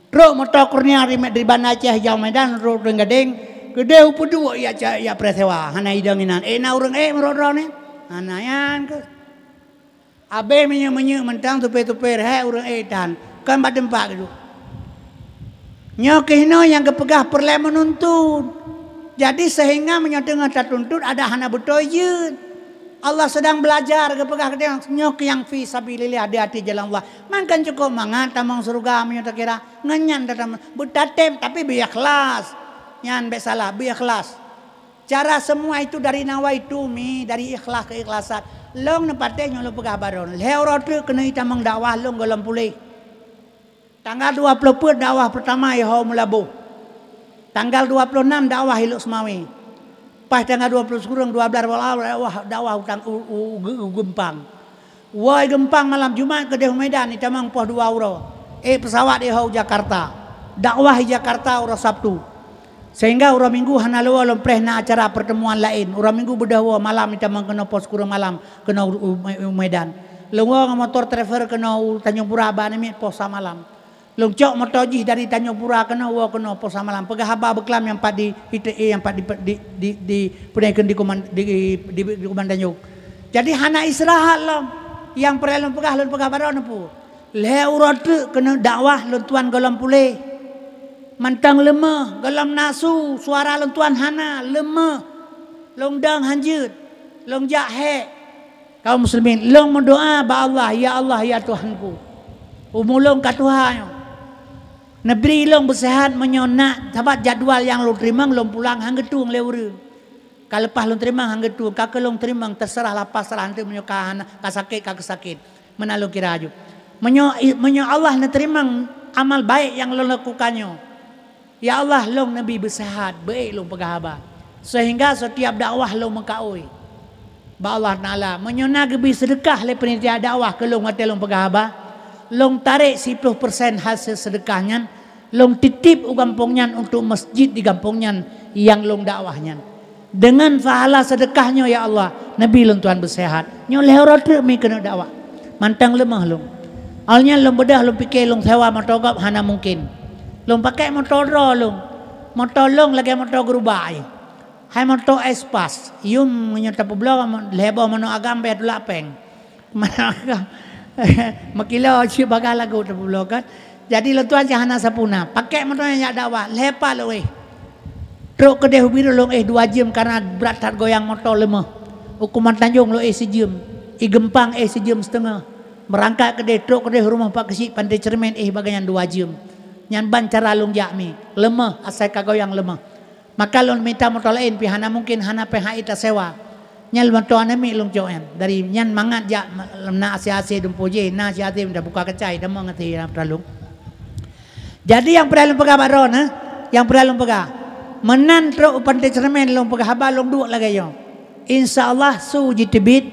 Trok moto Kurnia dari, dari Banda Aceh jak u Medan, trok Rhueng Gadeng, keudeh upeuduek jak, jak, jak preh sewa, hana idong inan. Eh, na ureuëng ék meurok droeneuh? Hana nyan keuh. Abéh minyeuk-minyeuk mantong, tupée-tupée reuhée ureuëng ék tan, kon bak teumpat geuduek. Nyoe keuh hinoe nyang geupeugah peureulée meununtut. Jadi seuhingga meunyoe teungoh tatuntut ada hana beutôi jeuet. Allah sedang belajar geupeugah keu tanyoe, nyoe keuh nyang fi sabilillah, di ateueh jalan Allah. Man kan cukôp mangat tamong syeuruga meunyoe takira, ngon nyan tatamong. Beutatém tapi beu ikhlas. Nyan bék salah, beu ikhlas. Cara semua itu dari nawaitu mi, dari ikhlas keikhlasan. Lôn neupatéh nyoe lôn peugah baroe. Lhée uroe teuk keuneuk itamong dakwah lôn gohlom puléh. Tanggal dua ploh peuet dakwah peurtama i Ho Meulaboh. Tanggal dua ploh nam dakwah i Lhokseumawe. Pas tanggal dua ploh sikureueng dua blaih dakwah, dakwah u, u, u, u Geumpang. Woe i Geumpang malam Jumat keudeh u Medan itamong poh dua uroe. Eh, peusawat i Ho u Jakarta. Dakwah i Jakarta uroe Sabtu. Sehingga uroe Minggu hana lôn woe lôn preh na acara pertemuan laén. Uroe Minggu beudôh woe malam itamong keunoe poh sikureueng malam keunoe u, u, u Medan. Lôn woe ngon motor travel keunoe u Tanjung Pura ba namiet poh sa malam. Lôn cok moto jih dari Tanjung Pura keunoe woe keunoe poh sa malam. Peugah haba beuklam nyang pat di I T E, nyang pat di, di, di, di, peue kheun di Kuman-, di, di, di Kuman Tanjung. Jadi hana istirahat lom. Nyang peureulée lôn peugah, lôn peugah baroe neupeue. Lhée uroe teuk keuneuk dakwah lôn tuan gohlom puléh. Mantong leumeh, gohlom nasu, suara lôn tuan hana, leumeh. Lôn dong hanjeuet, lôn jak hék. Kaum muslimin, lôn meudoá bak Allah, "Ya Allah, ya Tuhanku, Umu lôn ka tuha nyoe. Neubri lôn beuseuhat meunyoe na, sabab jadwal nyang lôn teurimong lôn pulang han geutueng lé ureuëng. Ka leupah lôn teurimong han geutueng, ka keu lôn teurimong, teuseurah lah pasrah, enteuk meunyoe ka hana, ka sakét, ka keu sakét. Meunan lôn kira aju. Meunyoe, meunyoe Allah neuteurimong amal baék nyang lôn lakukan nyoe, ya Allah, lôn neubi beuseuhat, beuék lôn peugah haba. Seuhingga setiap dakwah lôn meukaôi bak Allah Taala. Meunyoe na geubi seudeukah lé panitia dakwah keu lôn watée lôn peugah haba, lôn tarek siplôh persen hasil seudeukah nyan, lôn titip u gampông nyan untuk masjid di gampông nyan nyang lôn dakwah nyan. Deungon pahala seudeukah nyoe, ya Allah, neubi lôn tuan beuseuhat. Nyoe lhée uroe treuk mi keuneuk dakwah. Mantong leumoh lôn. Awai nyan lôn beudôh lôn pike lôn sewa moto gob hana mungken. Lôn pakai moto droe lôn. Moto lôn lagée moto geurubak jih. Hai moto espas, yum meunyoe tapeubloe lhée boh manok agam beh tulak péng. Manok agam. Meukilo cit bagah lagu tapeubloe kan. Jadi lôn tuan cit hana sapeue na. Pakai moto nyan jak dakwah, lhée pat lôn éh. Trok keudeh ubit lôn éh dua jeuem karena brat that goyang moto leumoh. U Kuman Tanjong lôn éh sijeuem. I Geumpang éh sijeuem siteungoh. Meurangkat keudeh trok keudeh rumoh Pak Keuchik Panté Ceureumen éh bagah nyan dua jeuem. Nyan ban cara lôn jak mi. Leumoh, asai ka goyang leumoh. Maka lôn mita moto laén pih hana mungken, hana pih hai tasewa. Nyan lôn toh aneuk miet lôn cok nyan. Dari nyan mangat jak na asie-asie dumpeue jih, na asie-asie minta buka keucai, tamong até lam talong. Jadi nyang peureulée lôn peugah bak droeneuh, nyang peureulée lôn peugah. Meunan trok u Panté Ceureumen lôn peugah haba lôn duek lagée nyoe. Insya Allah su jiteubiet,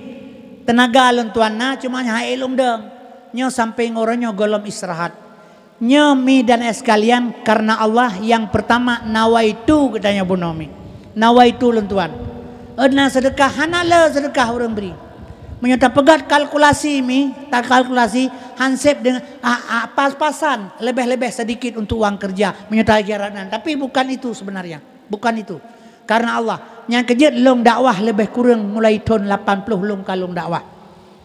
teunaga lôn tuan na, cuma nyan hai lôn dong. Nyoe sampai ngon uroe nyoe gohlom istirahat. Nyoe mi dan eh sekalian, karena Allah nyang pertama nawaitu geutanyoe bunoe mi. Nawaitu lôn tuan. Ena seudeukah hana le seudeukah ureuëng bri. Meunyoe tapeugét kalkulasi mi, takalkulasi hanseb dengan a, a, pas-pasan, lebih-lebih sedikit untuk uang kerja. Meunyoe tajarat nan. Tapi bukan itu sebenarnya. Bukan itu. Karena Allah. Nyang keujeuet lôn dakwah lebih kureueng mulai thon lapan ploh lôn ka lôn dakwah.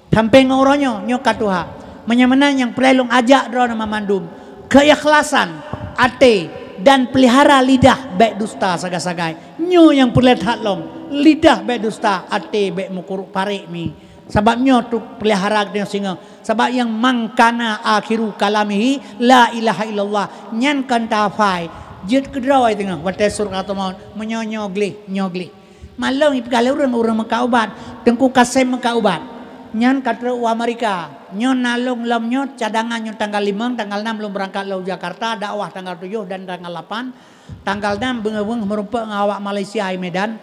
Sampai ngon uroe nyoe, nyoe ka tuha. Meunyoe meunan nyang peureulée lôn ajak droeneuh mandum, keikhlasan até dan pelihara lidah bék dusta sagai-sagai. Nyoe nyang peureulée that lom, lidah bék dusta, até bék meukurok parek mi. Sabab nyoe tu pelihara geutanyoe singoh. Sabab nyang man kana akhiru kalamihi la ilaha illallah. Nyan kan tafai. Jeuet keudroe teungoh watée sukratul maut. Meunyoe nyoe gleh, nyoe gleh. Malông ipeugah lé ureuëng, ureuëng meukat ubat. Teungku Kasem meukat ubat. Nyan ka trok u Amerika. Nyoe na lôn lom nyoe cadangan nyoe tanggal limong, tanggal enam lôn beurangkat lom Jakarta, dakwah tanggal tujoh dan tanggal lapan. Tanggal enam beungoh-beungoh meurumpok ngon awak Malaysia i Medan.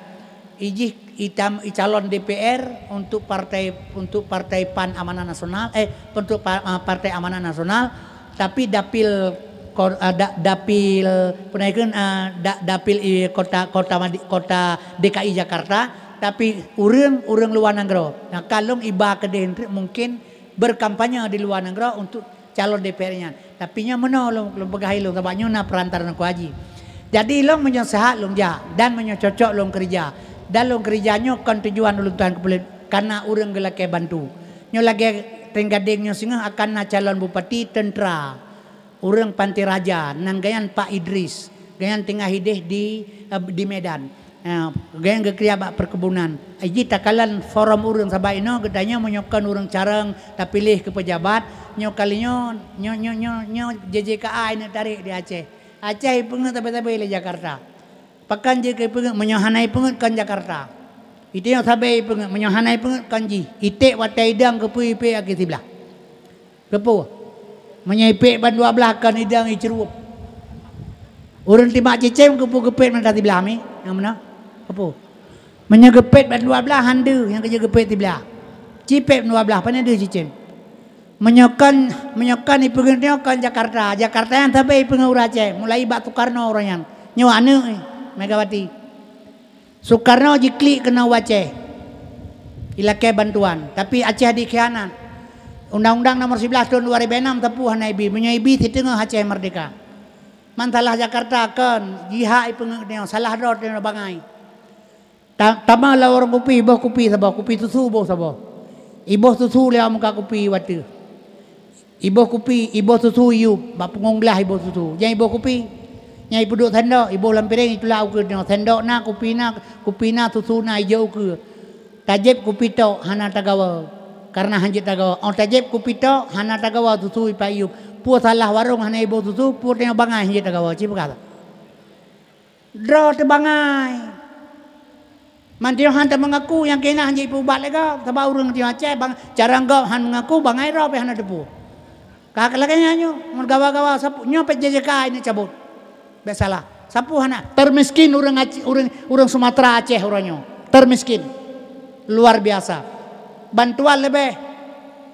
Ijih itam, icalon D P R untuk partai, untuk partai PAN Amanah Nasional, eh, untuk pa-, ah, Partai Amanah Nasional. Tapi dapil ko-, ah, da-, dapil, peue nan kheun, ah, da-, dapil i kota, kota Madi-, kota D K I Jakarta, tapi ureuëng, ureuëng luwa nanggroe. Nah, ka lôn iba keudeh mungken berkampanye di luwa nanggroe untuk calon D P R nyan. Tapi nyoe meunoe lôn, lôn peugah ilôn, sabab nyoe na perantara Teungku Haji. Jadi ilôn meunyoe seuhat lôn jak, dan meunyoe cocok lôn keurija. Dan lôn keurija nyoe kon tujuan ulôn tuan keupeuleuet, kana ureuëng geulakée bantu. Nyoe lagée Trienggadeng nyoe singoh akan na calon bupati teuntra. Ureuëng Panté Raja, nan geuhnyan Pak Idris. Geuhnyan teungoh hideh di, eh, di Medan. Eh, geuhnyan geukeurija bak perkebunan. Jih takalon forum ureuëng sabai inoe geutanyoe meunyoe kon ureuëng carông tapiléh keu peujabat, nyoe kali nyoe, nyoe, nyoe, nyoe, nyoe J J K A ineuk tarek di Aceh. Aceh ipeungeut sabe-sabe lé Jakarta. Pakon jeuet keu ipeungeut meunyoe hana ipeungeut kon Jakarta. Itanyoe sabe ipeungeut meunyoe hana ipeungeut kon jih. Iték watée idong keupeue ipék akhé siblah. Keupeue? Meunyoe ipék ban dua blaih kon idong icrueb. Ureuëng timak cicém keupeue geupét mata siblah mi? Nyang meunan. Keupeue? Meunyoe geupét ban dua blaih han deuh nyang keujeuet geupét siblah. Cipét ban dua blaih, pane deuh cicém. Meunyoe kon, meunyoe kon ipeungeut nyoe kon Jakarta. Jakarta nyang sabe ipeungeut ureuëng Aceh, mulai bak Soekarno uroe nyan. Nyoe aneuëk, eh, Megawati. Soekarno jiklik keunoe u Aceh. Ilakée bantuan, tapi Aceh dikhianat. Undang-undang nomor siblah tahun dua ribu enam teupeu hana ibi. Meunyoe ibi, siteungoh Aceh merdeka. Man salah Jakarta kon, jihak ipeungeut nyoe, salah droe teunoe bangai. Ta-, tamong lam warong kupi, boh kupi saboh, kupi susu boh saboh. Iboh susu lewat muka kupi watée. Iboh kupi, iboh susu iyup, bak punggong glah iboh susu. Nyang iboh kupi, nyang ipeuduek sendok, iboh lam piréng itulak ukeue nyoe. Sendok na, kupi na, kupi na, susu na, ijok ukeue. Tajép kupi tok, hana tagawa. Kareuna hanjeuet tagawa. Oh, tajép kupi tok, hana tagawa susu ipak yup. Peue salah warong hana iboh susu, peue tanyoe bangai hanjeuet tagawa. Ci peugah. Droe teuh bangai. Man tanyoe han tameungaku nyang keunan hanjeuet ipeuubat lé gob. Sabab ureuëng tanyoe Aceh, bang, cara gob han meungaku, bangai droe pih hana teupeu. Ka lagée nyan nyoe, mun gawa-gawa sapeue, nyoe pih J J K ini cabot. Bék salah. Sapeue hana? Termiskin ureuëng Aceh, ureuëng, ureuëng Sumatera Aceh uroe nyoe. Termiskin. Luar biasa. Bantuan leubeh.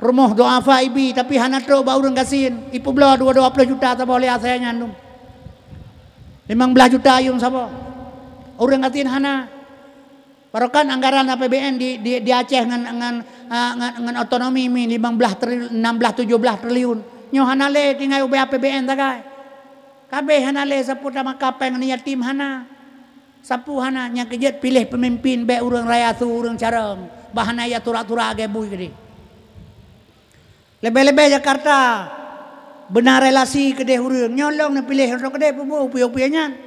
Rumoh duafa ibi, tapi hana trok bak ureuëng gasien. Ipeubloe dua, dua ploh juta saboh lé asai nyan dum. Limong blaih juta yuem saboh. Ureuëng gasien hana. Barokan anggaran A P B N di, di, di Aceh ngon, ngon, ah, ngon, ngon otonomi mi limong blaih triliun, enam blaih, tujoh blaih triliun. Nyoe hana lé tinggai ubé A P B N sagai. Kabéh hana lé sapeue tamaka péng ngon yatim hana. Sapeue hana, nyang keujeuet piléh peumimpin bék ureuëng raya su ureuëng carông. Bah hana ya turak-turak lagée bui keudeh. Leubeh-leubeh Jakarta, beuna relasi keudeh ureuëng. Nyoe lôn neupiléh droe keudeh peubuet upie-upie nyan.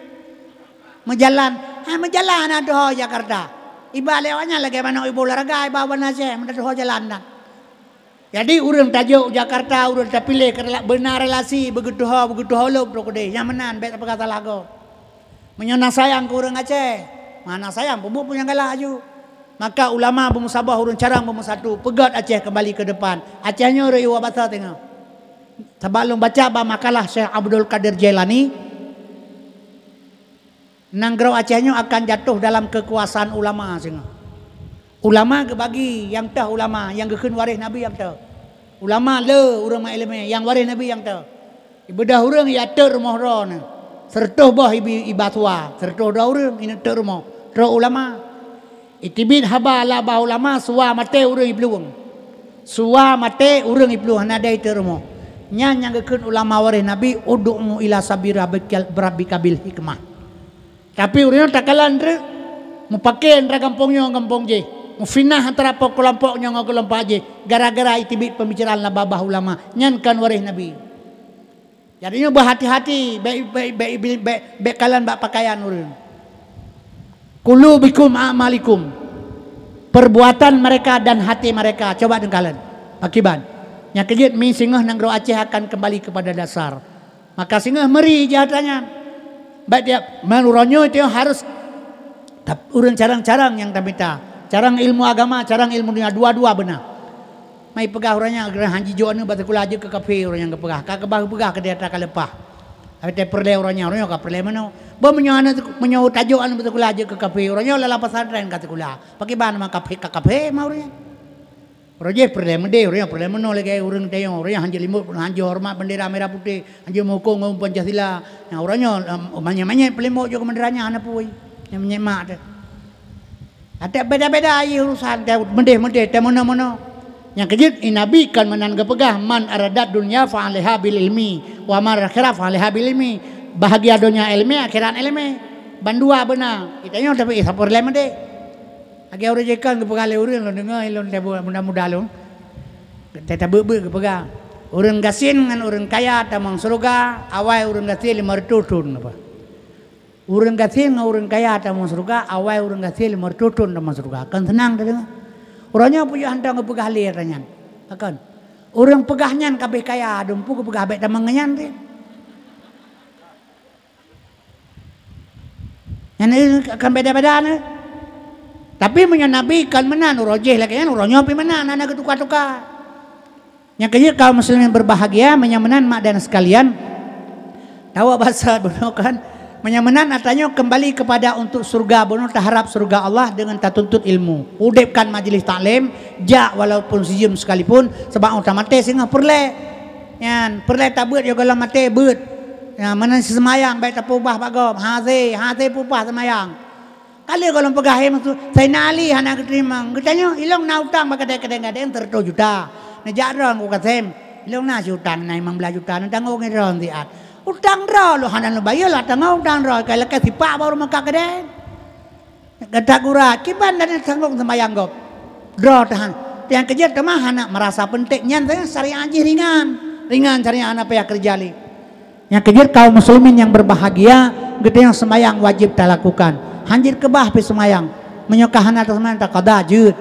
Meujalan, hai meujalan hana tuho Jakarta. Iba lé awaknyan lagée manok iboh laraga, iba ban Aceh, meutuho jalan dan. Jadi ureuëng tajok Jakarta, ureuëng tapiléh keu rela-, beuna relasi, beugeutuho, beugeutuho lom droe keudeh. Nyang meunan bék tapeugah salah gob. Meunyoe na sayang keu ureuëng Aceh, ma na sayang peubuet peue nyang galak aju. Maka ulama beumeusaboh, ureuëng carông beumeusatu, peugét Aceh keumbali keu depan. Aceh nyoe reuyu basa teungoh. Sabab lôn baca bak makalah Syekh Abdul Qadir Jailani, nanggroe Aceh nyoe akan jatoh dalam keukuasaan ulama singoh. Ulama geubagi, nyang toh ulama, nyang geukheun waréh Nabi nyang toh. Ulama le ureuëng meuiéleumé, nyang waréh Nabi nyang toh. Ibeudôh ureuëng iateuet rumoh droeneuh. Seureutôh boh ibi-, iba suwa, seureutôh droe ureuëng ineuk teuet rumoh. Trok ulama. Iteubiet haba lam babah ulama, suwa maté ureuëng iplueng. Suwa maté ureuëng iplueng, hana dai teuet rumoh. Nyan nyang geukheun ulama waréh Nabi, "Ud'u ila sabili rabbikal, rabbika bil hikmah." Tapi ureuëng nyoe takalon treuk, mupakée antara gampông nyoe ngon gampông jéh, mufinah antara po-, keulompok nyoe ngon keulompok jéh, gara-gara iteubiet peumikiran lam babah ulama, nyan kon waréh Nabi. Jadi nyoe beuhati-hati, bék, bék, bék, bék, bék, bék kalon bak pakaian ureuëng. Qulubikum a'malikum, perbuatan mereka dan hati mereka, coba teukalon. Pakiban. Nyang keujeuet mi singoh nanggroe Aceh akan kembali kepada dasar. Maka singoh meuri jih atra nyan. Baik tiep, man uroe nyoe tiep harus tap-, ureuëng carông-carông nyang tamita. Carông ilmu agama, carông ilmu dunia, dua-dua beuna. Mai peugah uroe nyan, geurehan jijok aneuëk bak sikula jeuet keu kafé uroe nyan geupeugah. Ka keubah geupeugah keu dia atra ka leupah. Tapi teupeureulee uroe nyan, uroe nyoe ka peureulée meunoe. Bah meunyoe aneuëk, meunyoe tajok aneuëk bak sikula jeuet keu kafé, uroe nyoe lam pesantren ka sikula. Pakiban ma kafé, ka kafé ma uroe nyan. Uroe jéh peureulée meudeh, uroe nyoe peureulée meunoe lagée ureuëng tanyoe, uroe nyoe hanjeuet limot, hanjeuet horeumat bendera merah putih, hanjeuet meuhukôm ngon pancasila. Nyang uroe nyoe, em, manyét-manyét peulimot jok keu bendera nyan hana pui. Nyang manyét mak teuh. Adak beda-beda ayé urusan, teu meudeh-meudeh, teu meunoe-meunoe. Nyang keujeuet, i Nabi kon meunan geupeugah, "Man aradat dunya fa alaiha bil ilmi, wa man akhirah fa alaiha bil ilmi." Bahagia donya ilmi, akhirat ilmi. Bandua beuna. Kita nyoe tapi, eh, sapeue lé meudeh. Lagée ureuëng jikon geupeugah lé ureuëng lôn deungoe, lôn teubu muda-muda lôn. Teutabeuet-beuet geupeugah, ureuëng gasien ngon ureuëng kaya tamong syeuruga, awai ureuëng gasien lima reutôh thon apa. Ureuëng gasien ngon ureuëng kaya tamong syeuruga, awai ureuëng gasien lima reutôh thon tamong syeuruga. Kan seunang teudeungoe. Uroe nyoe peue hantom geupeugah lé atra nyan. Pakon? Ureuëng peugah nyan ka abéh kaya, dumpeue geupeugah bék tamong ngon nyan teuh. Nyan akan beda-beda nyoe. Tapi meunyoe Nabi kon meunan, uroe jéh lagée nyan, uroe nyoe pih meunan, hana geutuka-tuka. Nyang keujeuet kaum muslimin berbahagia, meunyoe meunan mak dan sekalian, tawa basa bunoe kan, meunyoe meunan atra nyoe kembali kepada untuk surga bunoe, taharap surga Allah dengan tatuntut ilmu. Udebkan majlis taklim, jak walaupun sijeuem sekalipun, sebab oh tamaté singoh peureulée. Nyan, peureulée tabeuet yoh gohlom maté beuet. Nyan, meunan seumayang bék tapeubah bak gob. Hasé, hasé peubah seumayang. Ka lheueh gohlom peugah, "Hé, maksud Saidina Ali hana geuteurimong." Geutanyoe, ilong na utang bak kadang-kadang seratus juta. Neujak droe ngon Kasem. Ilong na siutang na limong belas juta, neutanggong droe siat. Utang droe lôn hana neubayeue, lah tanggong utang droe. Ka lakée sipak baru meukat keudeh. Gata gura, kiban dan sanggup seumayang gob. Droe tahan. Nyang keujeuet teuma hana merasa penting. Nyan saja syariat jih ringan. Ringan syariat hana payah keureuja lé. Nyang keujeuet kaum muslimin nyang berbahagia, geutanyoe seumayang wajéb talakukan. Hanjeuet keubah pih seumayang. Meunyoe ka hana taseumayang, taqadha jeuet.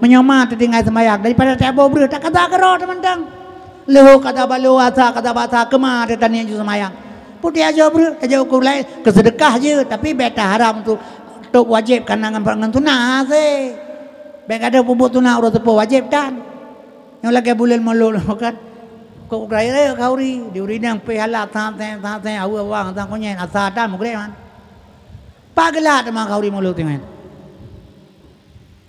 Meunyoe ma teutinggai seumayang, daripada taboh breuh, tak kata keudroe teumantong. Leuhô kata balo asa, kata basa, keuma teuh taniet ju seumayang. Putéh ajoe breuh, ajoe ukeue laén, keuseudeukah jeuet, tapi bék taharab untuk top wajéb kana ngon, ngon sunah hase. Bék gata peubuet sunah uroe seupôt wajéb tan. Nyoe lagée buleuen Molod kan. Kok rayeuk-rayeuk khauri, di ureueng inong pih halat, that-that, that-that, aweue awang, that konyét, asa tan meugreb man. Pak geulak teuma khauri Molod teungoh.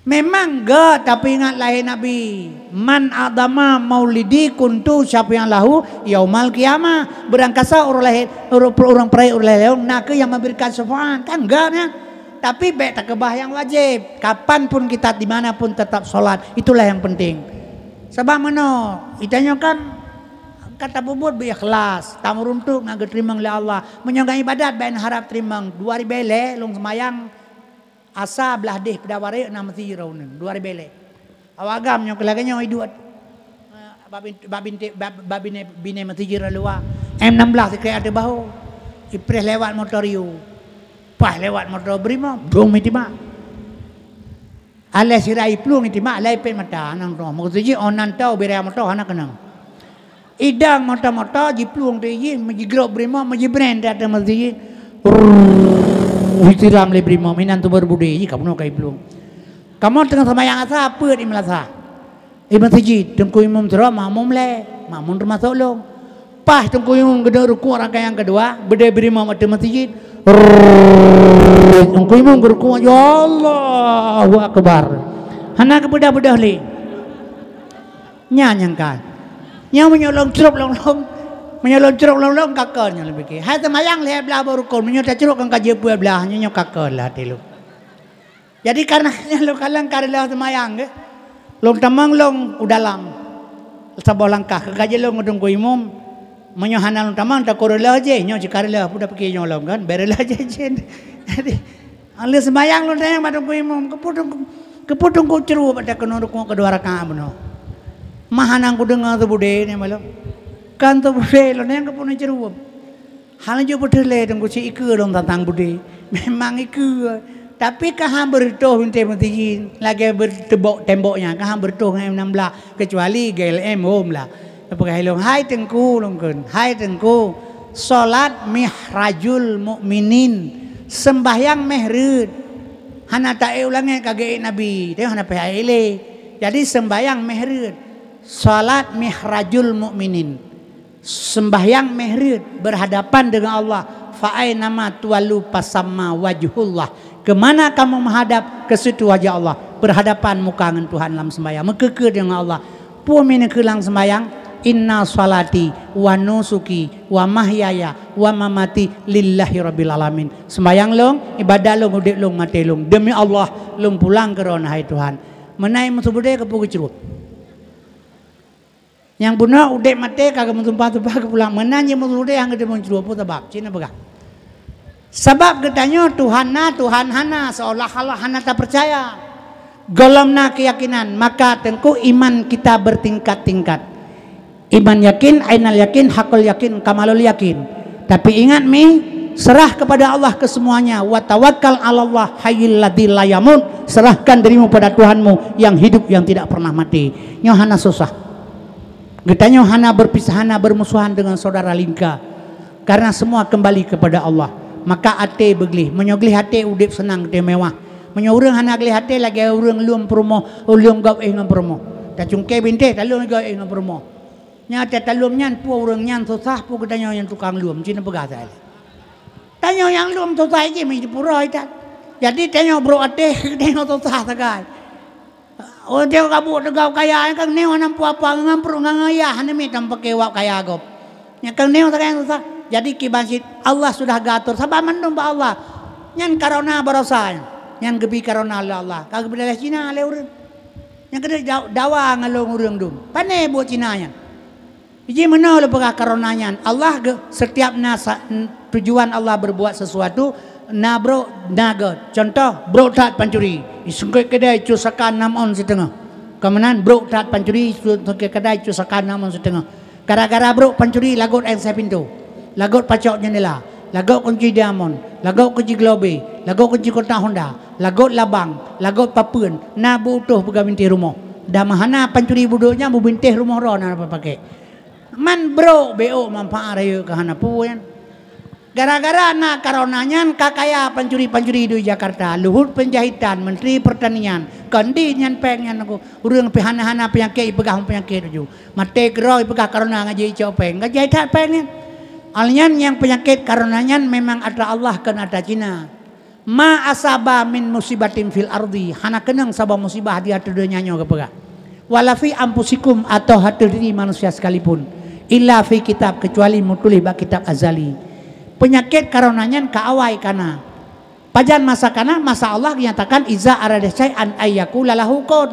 Memang gét, tapi ingat lahé Nabi, "Man adama maulidi kuntu syafi'an lahu yaumal qiyamah." Beurangkasa ureueng lahé, ureueng, ureueng peuraya ureueng lahé lôn, nakeuh nyang memberikan syafaat. Kan gét nyan. Tapi bék takeubah nyang wajéb. Kapan pun kita, di mana pun tetap salat. Itulah yang penting. Sabab meunoe, geutanyoe kan ka tapubuet beu ikhlas, tameuruntuk ngon geuteurimong lé Allah. Meunyoe ngon ibadat bék harab teurimong. Dua ribée lhée lôn seumayang Asa blah deh Peudawarek na meuseujid droeneuh, dua ribée lhée. Awak agam nyoe keu lagée nyoe iduek, eh, bak bin-, bak binti-, bak, bak binéh, binéh meuseujid rot luwa. M enam belas sikrek ateueh bahô. Ipreh lewat motor Rio. Paih lewat motor Brimob, dong mitimak. Alah sira iplueng itimak, alah ipét mata, nang droe. Meuseujid, oh, nan tau bira motor hana keunong. Idang moto-moto jiplueng teuk jih, meujigrôp Brimob, meujibren di ateueh meuseujid. Rrrr, jisiram lé Brimob, inan sumber budé jih, kamoe ka jiplueng. Kamoe teungoh seumayang asa, peuet di meulasa. Di meuseujid, Teungku Imum sidroe, makmum lhée, makmum teumasok lôn. Paih Teungku Imum geuneuk rukuk rakaat nyang keudua, beudé Brimob ateueh meuseujid. Rrrr, Teungku Imum geurukuk, ya Allahu Akbar. Hana geubeudoh-beudoh lé. Nyan nyang ka. Nyoe meunyoe lôn crôb lôn-lôn, meunyoe lôn crôb lôn-lôn ka kon nyoe lôn pike. Hai seumayang lhée blaih boh rukon, meunyoe tacrôb kan ka jeuet peuet blaih, nyoe, nyoe ka kon lah até lôn. Jadi kareuna nyan lôn kalon ka reuloh seumayang geuh. Lôn tamong lôn u dalam. Saboh langkah keu ka jeuet lôn ngon Teungku Imum. Meunyoe hana lôn tamong, takot reuloh jih, nyoe cit ka reuloh, peue tapike nyoe lôn kan, bék reuloh jih jén. Jadi, Lheueh seumayang lôn tanyong bak Teungku Imum, "Keupeue Teungku, keupeue Teungku crôb watée keunoe rukuk keudua rakaat bunoe? Ma hana kudeungoe sibudé nyan bak lôn? Kon sibudé lôn tanyong keupeue neucrôb?" Hana jeuet peuteulée Teungku, si ikeue lôn tantang budé. Memang ikeue. Tapi ka han beureutoh bintéh meuseujid, lagée beuteumbok tembok nyan, ka han beureutoh ngon M enam belas, keucuali G L M hom lah. Neupeugah lôn, "Hai Teungku," lôn kheun, "Hai Teungku, salat mihrajul mukminin, seumbahyang méh reuet." Hana taék u langét ka geuék Nabi, tapi hana payah ék lé. Jadi seumbahyang méh reuet, salat mihrajul mukminin, seumbahyang méh reuet, berhadapan dengan Allah. "Fa ainama tuwallu fasamma wajhullah." Kemana kamu menghadap, ke situ wajah Allah, berhadapan muka ngon Tuhan lam seumbahyang, meukeue-keue deungon Allah. Peue meuneukeulang seumbahyang, "Inna shalati wa nusuki wa mahyaya wa mamati lillahi rabbil alamin." Seumbahyang lôn, ibadat lôn, udeb lôn, maté lôn, deumi Allah lôn pulang keu Droeneuh, hai Tuhan. Meunan meuseubudé keupeue geucrôb? Nyang bunoe udeb maté ka geumeusumpah-sumpah geupulang. Meunan jih meuseubudé nyang geuteumeung crôb, peue sabab? Cit neupeugah. Sabab geutanyoe Tuhan na, Tuhan hana, seolah-olah hana tapeucaya. Gohlom na keuyakinan, maka teungku iman kita bertingkat-tingkat. Iman yakin, ainal yakin, hakul yakin, kamalul yakin. Tapi ingat mi, serah kepada Allah kesemuanya. Wa tawakkal 'alallah hayyil ladzi la yamut. Serahkan dirimu pada Tuhanmu yang hidup, yang tidak pernah mati. Nyoe hana susah. Geutanyoe hana berpisah, hana bermusuhan dengan saudara lingka. Karena semua kembali kepada Allah. Maka até beugleh. Meunyoe gleh até, udeb seunang, até mewah. Meunyoe ureuëng hana gleh até, lagée ureuëng lom peurumoh, lom gob éh ngon peurumoh. Tacungké bintéh, talom gob éh ngon peurumoh. Nyan até talom nyan, peue ureuëng nyan susah, peue geutanyoe nyang tukang lom, cit neupeugah saja. Tanyoe nyang lom susah jih, meuji pura itat. Jadi tanyoe brok até, tanyoe susah sagai. Oh, dia ka buet teugau kaya, kan nyoe hana peue-peue, ngon pruet ngon ayah, hana miet tameupakè wab kaya gob. Nyang keuneuk sagai susah. Jadi kiban cit Allah sudah geuatur, sabab mandum bak Allah. Nyan karona barosa nyan. Nyan geubri karona lé Allah. Ka geubri lé Cina lé ureuëng. Nyang keudeh da-, dawa ngon lôn ureuëng dum. Pané buet Cina nyan. Jih meunoe lôn peugah karona nyan. Allah ge-, setiap na sa-, n-, tujuan Allah berbuat sesuatu, na brok, na gét. Contoh, brok that pancuri. Isungkét keudai cut saka nam ôn siteungoh. Ka meunan, brok that pancuri, isungkét keudai cut saka nam ôn siteungoh. Gara-gara brok pancuri lagot ék sai pintoe, lagot pacok jeundela, lagot kunci diamond, lagot kunci globe, lagot kunci kotak honda, Lagot labang, lagot papeuen, na beu-utoh peugah bintéh rumoh. Dan meuhana pancuri budoe nyan beubintéh rumoh droe na paké. Man brok beu-ôk manfaat rayeuk ka hana peue nyan. Gara-gara na corona nyan ka kaya pancuri-pancuri di Jakarta, Luhut Panjaitan, Menteri Pertanian, kon di nyan péng nyan aku. Ureuëng pih hana-hana peunyakét ipeugah peunyakét uju. Maté keudroe ipeugah corona ngaji icok péng. Ngaji that péng nyan. Awak nyan nyang peunyakét corona nyan memang atra Allah kon atra Cina. Ma asaba min musibatin fil ardi, hana keunong saboh musibah di ateueh donya nyoe geupeugah. Wala fi anfusikum, atau ateueh diri manusia sekalipun, illa fi kitab, kecuali meutuléh bak kitab azali. Peunyakét corona nyan ka awai kana. Pajan masa kana? Masa Allah nyatakan, "Iza arada syai'an ayyakula lahu kun."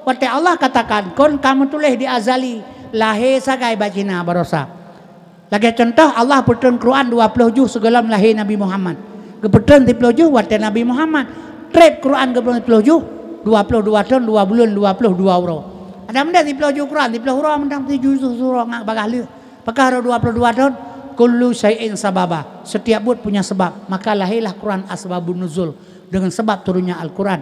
Watée Allah katakan kun, ka meutuléh di azali, lahé sagai bak Cina barosa. Lagée cuntoh, Allah peutreun Quran dua ploh juh sigohlom lahé Nabi Muhammad. Geupeutrön siploh juh watée Nabi Muhammad. Treb Quran geupeutrön siploh juh, dua ploh dua thon, dua buleuen, dua ploh dua uroe. Ada meunan siploh juh Quran, siploh uroe meunan tujoh juh surah ngat bagaih lheueh. Pakon dua ploh dua thon, kullu syai'in sababa. Setiap buet punya sebab. Maka lahirlah Quran asbabun nuzul, dengan sebab turunnya Al-Quran.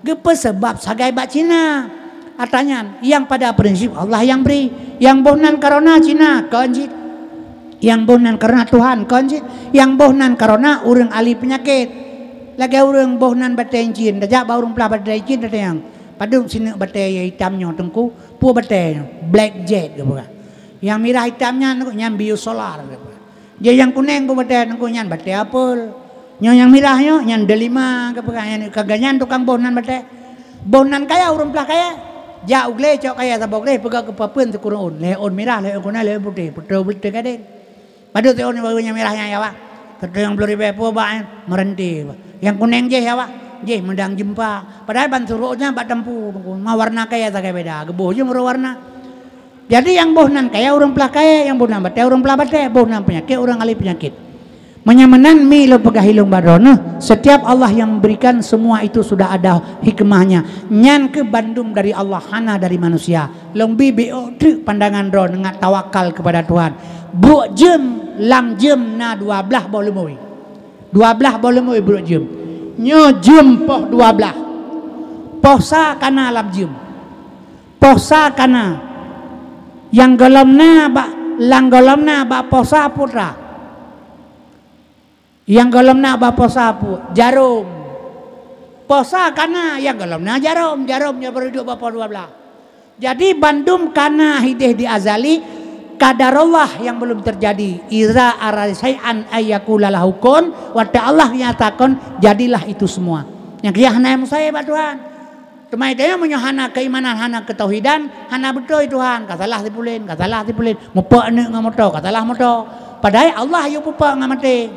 Geupeusabab sagai bak Cina. Atra nyan, nyang pada prinsip Allah nyang bri. Nyang boh nan karena Cina, kon cit. Nyang boh nan karena Tuhan, kon cit. Nyang boh nan karena ureuëng ahli peunyakét. Lagée ureuëng boh nan batée incin, tajak bak ureuëng peugah batée incin, tatanyong, "Padub sineuk batée nyang itam nyoe, Teungku?" "Peue batée nyoe?" "Black jet," geupeugah. "Nyang mirah itam nyan, nyan biosolar," geupeugah. Jih nyang kunéng peue batée, Teungku? "Nyan batée apel." "Nyoe nyang mirah nyoe, nyan delima," geupeugah. Nyan ka geuh nyan tukang boh nan batée. Boh nan kaya ureuëng peugah kaya. Jak u glé cok kaya saboh glé, peugah keu papeuen sikureueng ôn. Lhée ôn mirah, lhée ôn kunéng, lhée ôn putéh. Peutrön-peutrön gadeng. Padub siôn nyang mirah nyan ya, Wak? Siteungoh ploh ribée peue bak nyan, meuranté. Nyang kunéng jih ya, Wak? Jih meudang jeumpa. Padahai ban surok nyan bak tampu, ma warna kaya sagai beda. Geuboh jih meurok warna. Jadi nyang boh nan kaya ureuëng peugah kaya, nyang boh nan batée ureuëng peugah batée, boh nan peunyakét ureuëng ahli peunyakét. Meunyoe meunan mi lôn peugah ilong bak droeneuh, setiap Allah yang memberikan semua itu sudah ada hikmahnya. Nyan keuh bandum dari Allah, hana dari manusia. Lôn bi beu-ôk treuk pandangan droeneuh ngat tawakal kepada Tuhan. Brok jeuem, lam jeuem na dua blaih boh leumui. Dua blaih boh leumui brok jeuem. Nyoe jeuem poh dua blaih. Poh sa kana lam jeuem. Poh sa kana. Nyang gohlom na bak, nyang gohlom na bak poh sa putra. Nyang gohlom na bak poh sa pu-, jarom. Poh sa kana, nyang gohlom na jarom, jarom nyoe baru duek bak poh dua blaih. Jadi bandum kana hideh di azali, qadarullah yang belum terjadi. Iza arada syai'an ayyakula lahu kun, watée Allah nyatakan, jadilah itu semua. Nyang keu nyan hana meusaé bak Tuhan. Teuma tanyoe meunyoe hana keimanan, hana keutauhidan, hana beutôi Tuhan, ka salah si pulen, ka salah si pulen. Mupok aneuk ngon moto, ka salah moto. Padahai Allah yue pupok ngon maté.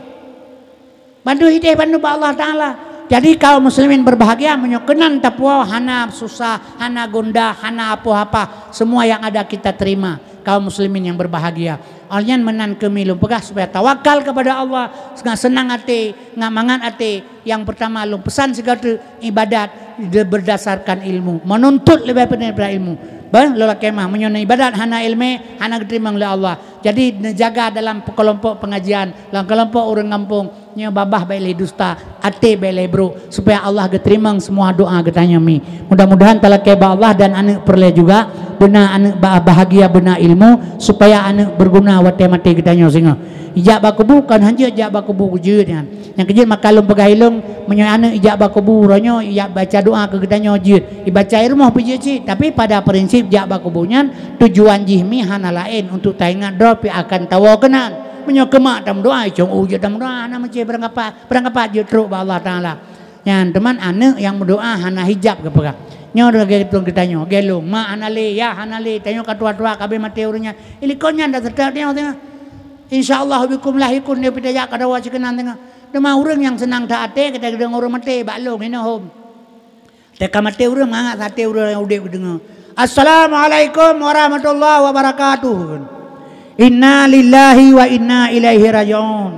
Bandum hideh bandum bak Allah Taala. Jadi kaum muslimin berbahagia meunyoe keunan tapuwoe hana susah, hana gundah, hana apoh-apoh. Semua yang ada kita terima. Kaum muslimin yang berbahagia. Awak nyan meunan keuh mi lôn peugah supaya tawakal kepada Allah, ngat seunang até, ngat mangat até. Nyang peurtama lôn peusan sigoe teuk, ibadat de-, berdasarkan ilmu, menuntut leubeh pandai daripada ilmu. Bah, lôn lakée meu'ah, meunyoe ibadat hana iéleumé, hana geuteurimong lé Allah. Jadi neujaga dalam kelompok pengajian, dalam kelompok ureuëng gampông, nyoe babah bék lé dusta, até bék lé brok, supaya Allah geuteurimong semua doa geutanyoe mi. Mudah-mudahan talakée bak Allah dan aneuk peureulée juga, beuna aneuk ba-, bahagia, beuna ilmu, supaya aneuk berguna watée maté geutanyoe singoh. Ijak bak kubu kon hanjeuet jak bak kubu jeuet nyan. Nyang keujeuet maka lôn peugah ilong, meunyoe aneuk ijak bak kubu, uroe nyoe ijak baca doa keu geutanyoe jeuet. Ibaca i rumoh pih jeuet cit, tapi pada prinsip jak bak kubu nyan, tujuan jih mi hana laén untuk taingat droe pih akan tawoe keunan. Meunyoe keu mak tameudoa, icong u jeuet tameudoa, hana meucé beurangkapat, beurangkapat jeuet trok bak Allah Taala. Nyan, teuma aneuk nyang meudoa hana hijab geupeugah. Nyoe lagée tuan geutanyoe, gelong, mak hana lé, yah hana lé, tanyoe ka tuha-tuha, ka abéh maté ureuëng nyan. Ilikot nyan dak seutôt nyoe teungoh. Insya Allah bikum lahikun, nyoe pih tajak ka dawa sikeunan teungoh. Teuma ureuëng nyang seunang that até, kita deungoe ureuëng maté, bak lôn, hinoe hom. Teuka maté ureuëng, mangat saté ureuëng nyang udeb geudeungoe, "Assalamualaikum warahmatullahi wabarakatuh." "Inna lillahi wa inna ilaihi raji'un."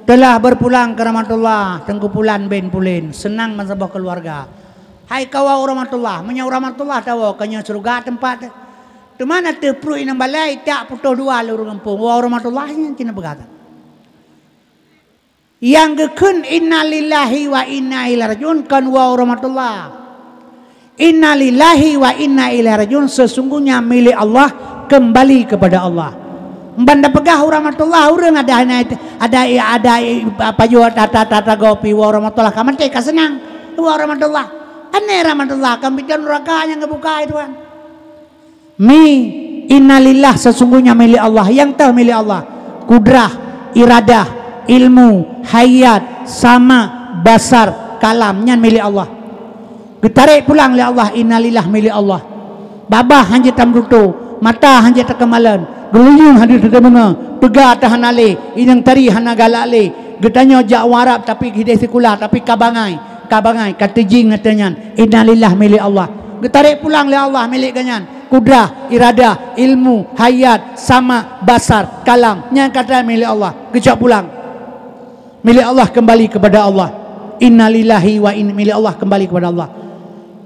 Telah berpulang ke rahmatullah, Teungku Pulan bin Pulen, seunang bansaboh keuluwarga. Hai kawa u rahmatullah, meunyoe u rahmatullah tawoe, ka nyoe syeuruga teumpat. Teuma na teuh pruet inong balai, tak putôh dua lé ureuëng gampông, wa u rahmatullah nyan cit na peugah that. Nyang geukheun innalillahi wa inna ilaihi rajiun kon wa rahmatullah. Innalillahi wa inna ilaihi rajiun, sesungguhnya milik Allah, kembali kepada Allah. Ban tapeugah wa rahmatullah, ureuëng ada hana, ada, ada, apa jua, tata, tata gopi wa rahmatullah, ka maté ka seunang. Wa rahmatullah. Aneh rahmatullah, kan pintoe nuraka nyang geubuka, hai Tuhan. Mi, innalillah, sesungguhnya milik Allah, nyang teuh milik Allah. Kudrah, iradah, ilmu, hayat, sama, basar, kalam, nyan milik Allah. Geutarek pulang lé Allah, innalillah milik Allah. Babah hanjeuet tameuruto, mata hanjeuet takeumalon, geuluyueng hanjeuet tadeungoe, teuga ta hana lé, inong tari hana galak lé. Geutanyoe jak u Arab tapi hideh sikula, tapi ka bangai, ka bangai, ka teujing ateueh nyan. Innalillah milik Allah. Geutarek pulang lé Allah milik geuhnyan. Kudrah, iradah, ilmu, hayat, sama, basar, kalam, nyan kata milik Allah. Geucok pulang. Milik Allah kembali kepada Allah. Innalillahi wa in-, milik Allah kembali kepada Allah.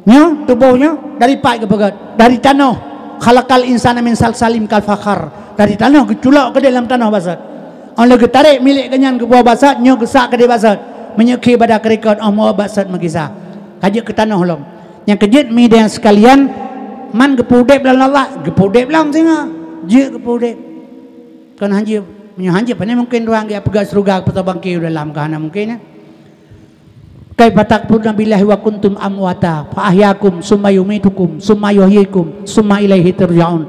Nyoe tuboh nyoe dari pat geupeugét? Dari tanoh. Khalaqal insana min salsalim kal fakhar. Dari tanoh geuculok keudeh lam tanoh basét. Óh lheueh geutarek milik geuhnyan geuboh basét, nyoe geusak keudeh basét. Meunyoe khé bada keurikot óh muoh basét meugisa. Ka jeuet keu tanoh lom. Nyang keujeuet mi dan sekalian, man geupeu udeb lom Allah, geupeu udeb lom singoh. Jeuet geupeu udeb. Kon hanjeuet, meunyoe hanjeuet, pane mungken Tuhan geupeugah syeuruga, geupeugah bangke u dalam, ka hana mungken, ya. Kaifa takfuruna billahi wa kuntum amwata fa ahyakum summa yumitukum summa yuhyikum summa ilaihi turja'un.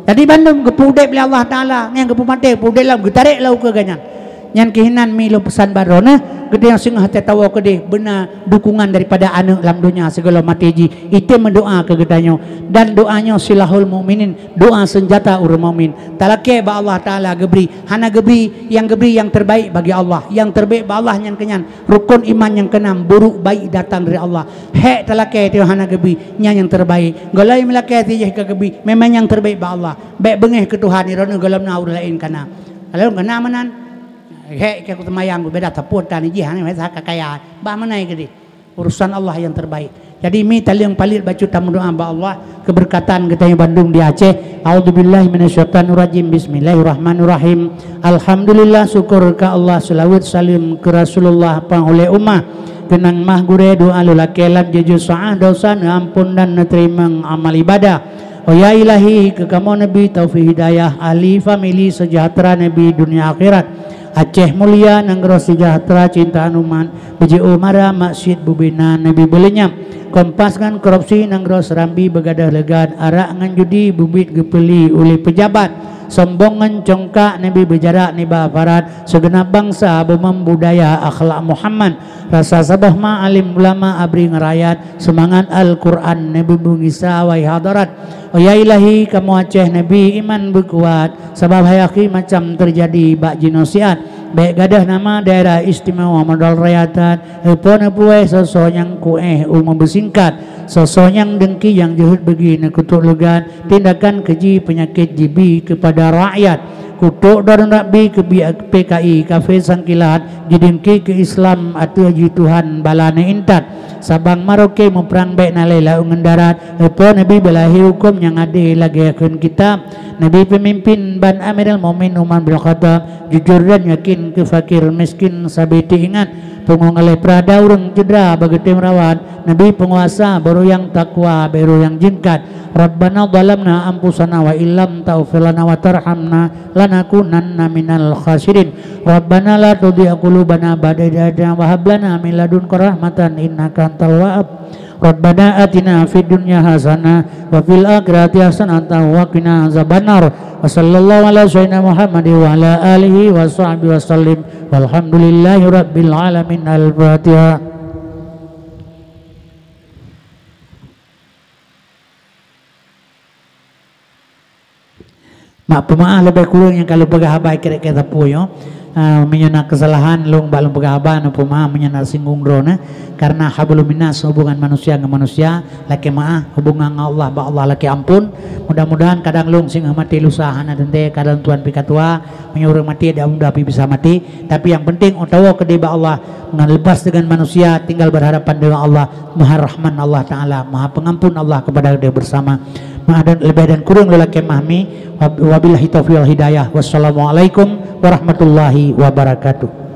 Jadi bandum geupeu udeb lé Allah Taala, nyang geupeu maté, geupeu udeb lom, geutarek lom keu geuhnyan. Nyan keuh inan mi lôn peusan bak droeneuh, geutanyoe singoh tatawoe keudeh beuna dukungan daripada aneuëk lam donya sigohlom maté jih, item meudoá keu geutanyoe. Dan doá nyoe silahul mukminin, doá seunjata ureuëng mukmin. Talakée bak Allah Taala geubri, hana geubri, nyang geubri nyang terbaik bagi Allah. Nyang terbaik bak Allah nyan keuh nyan, rukon iman nyang keunam, buruk baik datang dari Allah. Hék talakée teuh hana geubri, nyan nyang terbaik. Gohlom meulakée teuh jih ka geubri, memang nyang terbaik bak Allah. Bék beungéh keu Tuhan, droeneuh gohlom na ureuëng laén ka na. Gohlom ka na meunan. Hék ka kuteumayang, beda tapot tan jih, hana meusa ka kaya. Bah meunan keudeh. Urusan Allah yang terbaik. Jadi mi taleueng paleuet bacut tameudoá bak Allah, keubeureukat geutanyoe bandum di Aceh. A'udzubillahi minasyaitonirrajim. Bismillahirrahmanirrahim. Alhamdulillah, syukur keu Allah, seulaweuet saleuem keu Rasulullah, panghulée umat. Keunong mah gurée doá lôn lakée lam jeuet seuah, dosa neuamphon dan neuteurimong amal ibadah. Oh ya Ilahi, keu kamoe neubri taufik hidayah, ahli famili seujahteura neubri dunia akhirat. Aceh mulia, nanggroe seujahteura, cinta umat, beujiôh mara, maksiet bubena, neubri beuleunyab. Kompas ngon korupsi, nanggroe Seurambi beugadôh leugat, arak ngon judi, beubiet geupeuli uleh peujabat. Sombong ngon congkak, neubri beujarak nibak aparat, sigeunab bansa, bumoe budaya, akhlak Muhammad. Rasa saboh ma alim ulama, abri ngon rakyat, seumangat Al-Quran, neubri beugisa awai hadarat. Oh ya Ilahi, kamoe Aceh neubri iman beukuat, sabab hai akhé macam teujadi bak jinoesiat. Bék gadôh nama Daerah Istimewa Madal Raya that, eupon neupuwoe soe-soe nyang kuéh u meubeusingkat, soe-soe nyang deungki nyang jeuhet beugi neukutôk leugat, tindakan keuji peunyakét jibi keupada rakyat. Kutôk droeneuh Rabbi keubiet P K I, kafé sangkilat, jideungki keu Islam ateueh jih Tuhan bala neuintat. Sabang Maroke muprang bék na lé laôt ngon darat, eupon neubri beulahé huköm nyang adé lagée kheun kitab. Neubri peumimpén ban Amirul Mukminin Umar bin Khattab, jujur dan yakin keu fakir miskin sabe teuingat. Pungo ngaleh peurada ureuëng cedera bak geutem rawat, neubri peunguasa barô nyang takwa, barô nyang jeungkat. Rabbana zalamna anfusana wa illam taghfir lana wa tarhamna lanakunanna minal khasirin. Rabbana la tuzigh qulubana ba'da idh hadaytana wa hab lana min ladunka rahmatan innaka antal wahhab. Rabbana atina fid dunya hasanah wa fil akhirati hasanatan wa qina azabannar. Wa sallallahu ala sayyidina Muhammad wa ala alihi wa sahbihi wa sallim. Walhamdulillahi rabbil alamin. Al-Fatihah. Mak peumaah leubeh kureueng nyang ka lôn peugah haba keu sapeue nyoe. Ah, meunyoe na keusalahan lôn bak lôn peugah haba, na peumaah meunyoe na singgung droeneuh, karena hablum minnas, hubungan manusia ngon manusia, lakée maah, hubungan ngon Allah bak Allah lakée amphon. Mudah-mudahan kadang lôn singoh maté lusa hana teuntée, kadang tuan pih ka tuha, meunyoe ureuëng maté dak mudah pih bisa maté, tapi nyang penting utawa keudeh bak Allah ngon leubeh deungon manusia, tinggal berhadapan dengan Allah, Maha Rahman Allah Taala, Maha Pengampun Allah kepada kita bersama. Maah dan leubeh dan kureueng lôn lakée maah mi. Wab-, wabillahi taufiq wal hidayah. Wassalamualaikum warahmatullahi wabarakatuh.